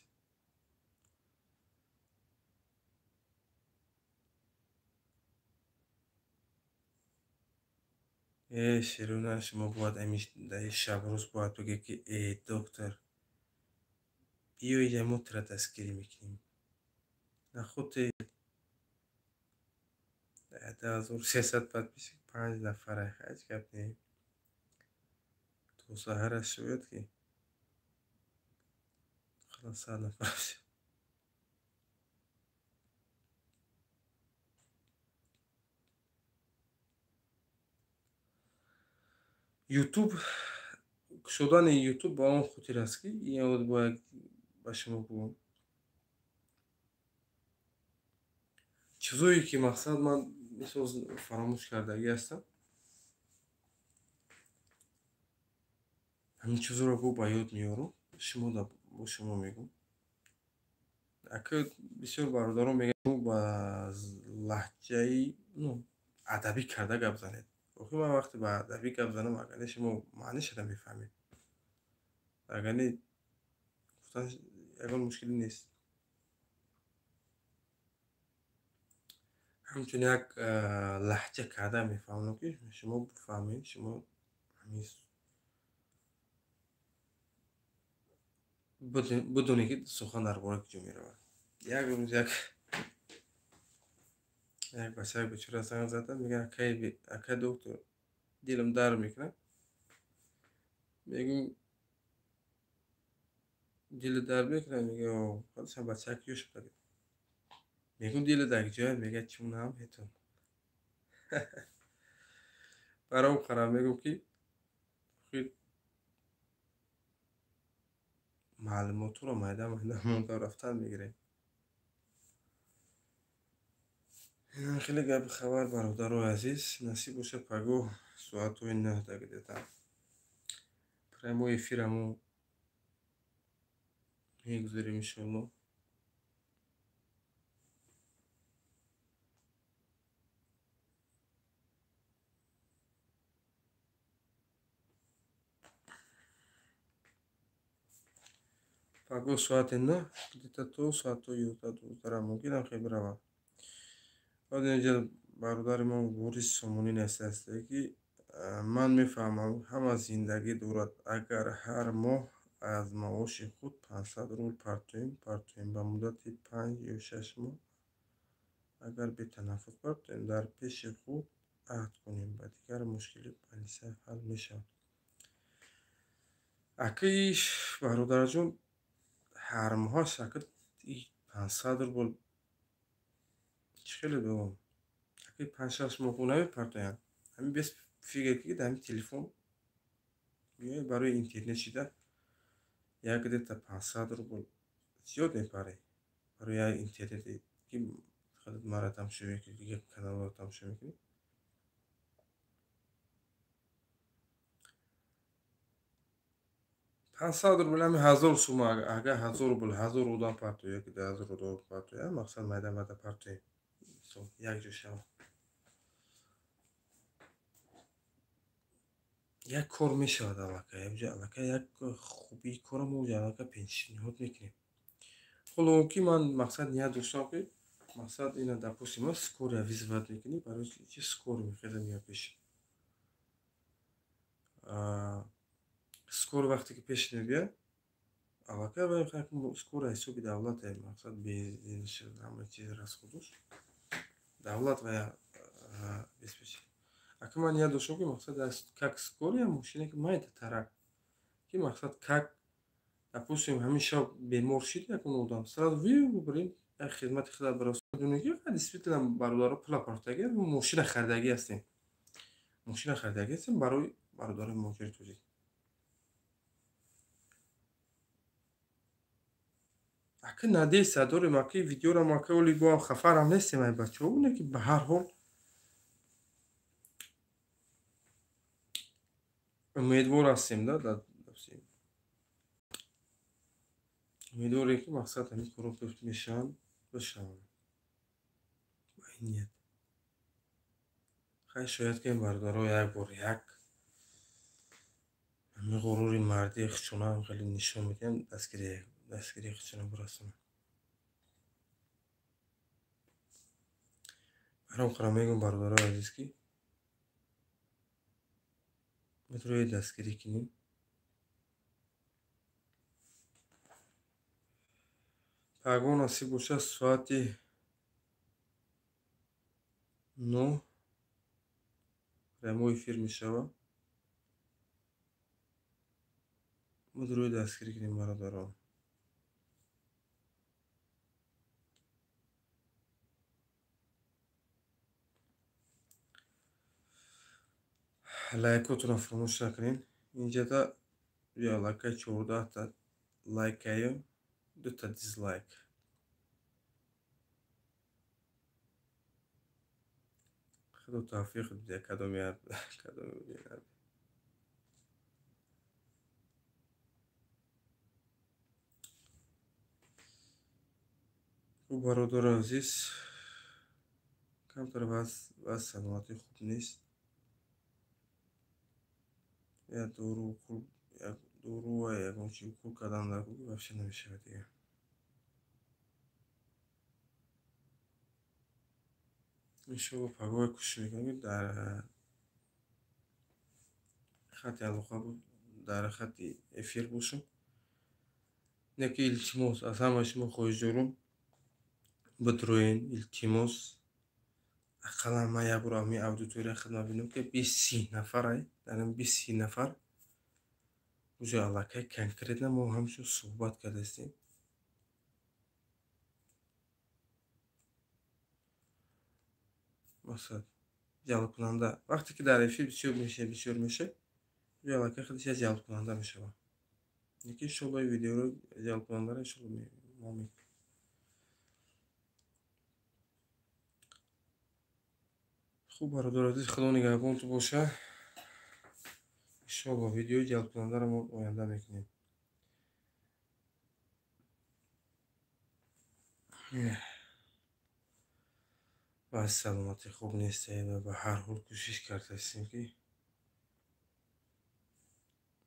Э, Шерона, шумо бояд дар шабрӯз бояд бигӯед, ки э доктор, биё иҷа, мо тура дастгирӣ мекунем. Нахуд 2300 подписчик, 5 нафара, ҳеҷ гап не. То саҳараш шояд, ки халос 100 нафар шуд. Ютуб кушодани Ютуб ба он хотир аст, ки ин бояд ба шумо бигӯям. Чизое ки мақсад ман мисол фаромӯш кардагӣ ҳастам, ҳамин чизоро бо ба ёд меорам, шумо бо шумо мегӯм. Ака бисёр бародарон мегӯянд, ба лаҳҷаи адабӣ карда гап занед. Охир ман вақте ба адабӣ гап занам, агар не шумо маънишро мефаҳмед. Агар не гуфтан ягон мушкилӣ нест. Ҳамчун як лаҳҷа карда мефаҳмонам, ки шумо бифаҳмед, шумо ҳамин бидонед, ки сухан дар бораи куҷо меравад. Як рӯз як бачаи бечора занг зада, мегӯяд: акай доктор, дилам дард мекунад. Мегӯм, дилат дард мекунад? Мегӯяд, худашам бачаак ёш буда. Мегӯм, дилат дар ҷояд? Мегӯяд, чунам ҳетон. Баром қарам, мегӯм, ки маълумотҳоро майда майда монда рафтан мегирем. Инам хеле гапи хабар, бародарои азиз. Насиб бошад, пагоҳ соатҳои 9 где-то прямой эфирамо мегузорем, иншоалло. Пагоҳ соати 9 где-то то соатҳои 11, 12 мумкинам хел биравад. Баъд инҷа бародари мо Борис Сомонӣ нависааст, ки ман мефаҳмам, ҳама зиндагӣ дорад. Агар ҳар моҳ аз маоши худ 500 рубл партоем, ба муддати 5 ё 6 моҳ, агар бетанаффус партоем, дар пеши худ аҳд кунем, ба дигар мушкили больница ҳал мешавад. Акаи бародарҷон, ҳар моҳаш ака 500 рубл чӣ хеле бигӯм, акаи 5-6 моҳ намепартоянд. Ҳамин без фикр, ки дар ҳамин телефон меояд, барои интернет шида як где-то 500 рубл зиёд мепарӣ барои як интернете, ки худат мара тамошо мекунӣ, дигар каналҳоро тамошо мекунӣ. 500 рубл ҳами 1000 сума, агар 1000 рубл 1000 одам партоя, ки 1000 одам партоя, мақсад майда майда партоем, якҷо шавад. Як кор мешавад аллакай, аллакай як хубии кора мо аллакай пешниҳод мекунем. Ҳоло ки ман мақсад ният доштам, ки мақсад ина, допустим, ма скорая вызывать мекунӣ, барои чи скорый мехеза меояд пеш. Скорый вақте ки пеш мебиёд, аллакай скорая ҳисоби давлате, мақсад бензинаш, ҳама чиз расходуш давлат ва обеспечит. Ака ман ният доштам, ки мақсад как скорая мошине, ки майда тарак, ки мақсад как, допустим, ҳамин шаб бемор шид якун одам, сразу выберем, як хизмати худат барасоне, ки действительно бародаро пула партояги, мошина харидагӣ ҳастем, мошина харидагӣ ҳастем барои Бародарои муҳоҷири тоҷик. Ака надеяться дорем, ака видеоро мо ака оли бо хафарам нестем ай бачаҳо, оне ки ба ҳар ҳол умедвор ҳастем, да, умедворем ки мақсад ҳамин корҳо мешаванд, бишаванд. Ба ин ният. Хай шояд ки бародаро як бор як ҳамин ғурури мардии худшонаам хеле нишон медиҳанд, дастгирии худшона бирасонанд. Баром қара мегӯм бародарои азиз ки метавонед дастгирӣ кунем. Пагоҳ насиб бошад соати 9 прямой эфир мешавад. Мо рӯи дастгирӣ кунем бародарон. Лайкотонро фаромӯш накунед. Инҷода лайкаи 14та лайкаю 2та дизлайк. Худо тавфиқ диҳад, кадоме кадоме. Хуб бародари азиз, камтар вазъ саломатӣ хуб нест. Як дору як дору ва ягон чи укол кардан дар вообще намешавад дигар. Иншоалло пагоҳ кӯшиш мекунем ки дар хати алоқа, дар хати эфир бошем. Не ки илтимос аз ҳамаи шумо хоҳиш дорум, бидроен, илтимос. Ақаллан ман як бор ҳамин аудитория хидмат бинам ки 20-30 нафар, дар ин 20-30 нафар уже аллакай конкретно мо ҳамчун суҳбат кардастем. Мақсад ҷалбкунанда. Вақте ки дар эфир бисёр мешавад, уже аллакай худаш як ҷалбкунанда мешавад. Лекин иншоалло видеоро ҷалбкунандаро иншоалло мо мекунем. Хуб бародари азиз, Худо нигаҳбонтон бошад. Иншоалло видеои ҷалбкунандаро мо оянда мекунем. Вазъи саломатӣ хуб нест ва ба ҳар ҳол кӯшиш кардаистем ки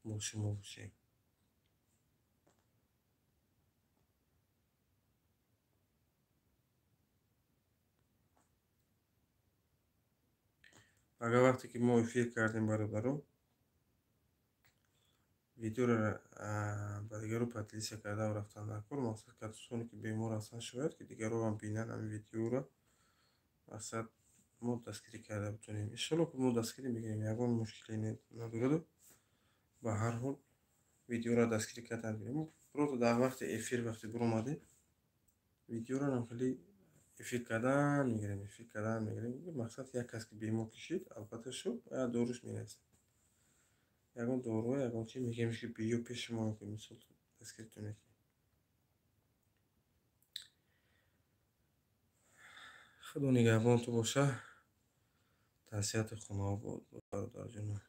бо шумо бошем. Агар вақте ки мо эфир кардем бародаро, видеоро ба дигаро поделиться карда рафтан дар кор, мақсад касоне ки бемор ҳастанд шояд ки дигаро ҳам бинанд ҳамин видеоро, мақсад мо дастгирӣ карда битонем. Иншоалло ки мо дастгирӣ мекунем, ягон мушкиле надораду. Ба ҳар ҳол видеоро дастгирӣ кардан мекунем. Просто дар вақти эфир вақте биромадем, видеоро ҳам хеле эфир кардан мегирем, эфир кардан мегирем. Мақсад як кас ки бемор кишид, албатта шуд, бояд доруш мерасад. Ягон дору, ягон чи мегӯем ки биё пеши мо, мисол дастгиритон мекунем. Худо нигаҳбонтон бошад. Тансиҳати хонаобод бародарҷонам.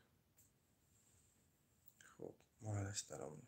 Хуб, майли, даром.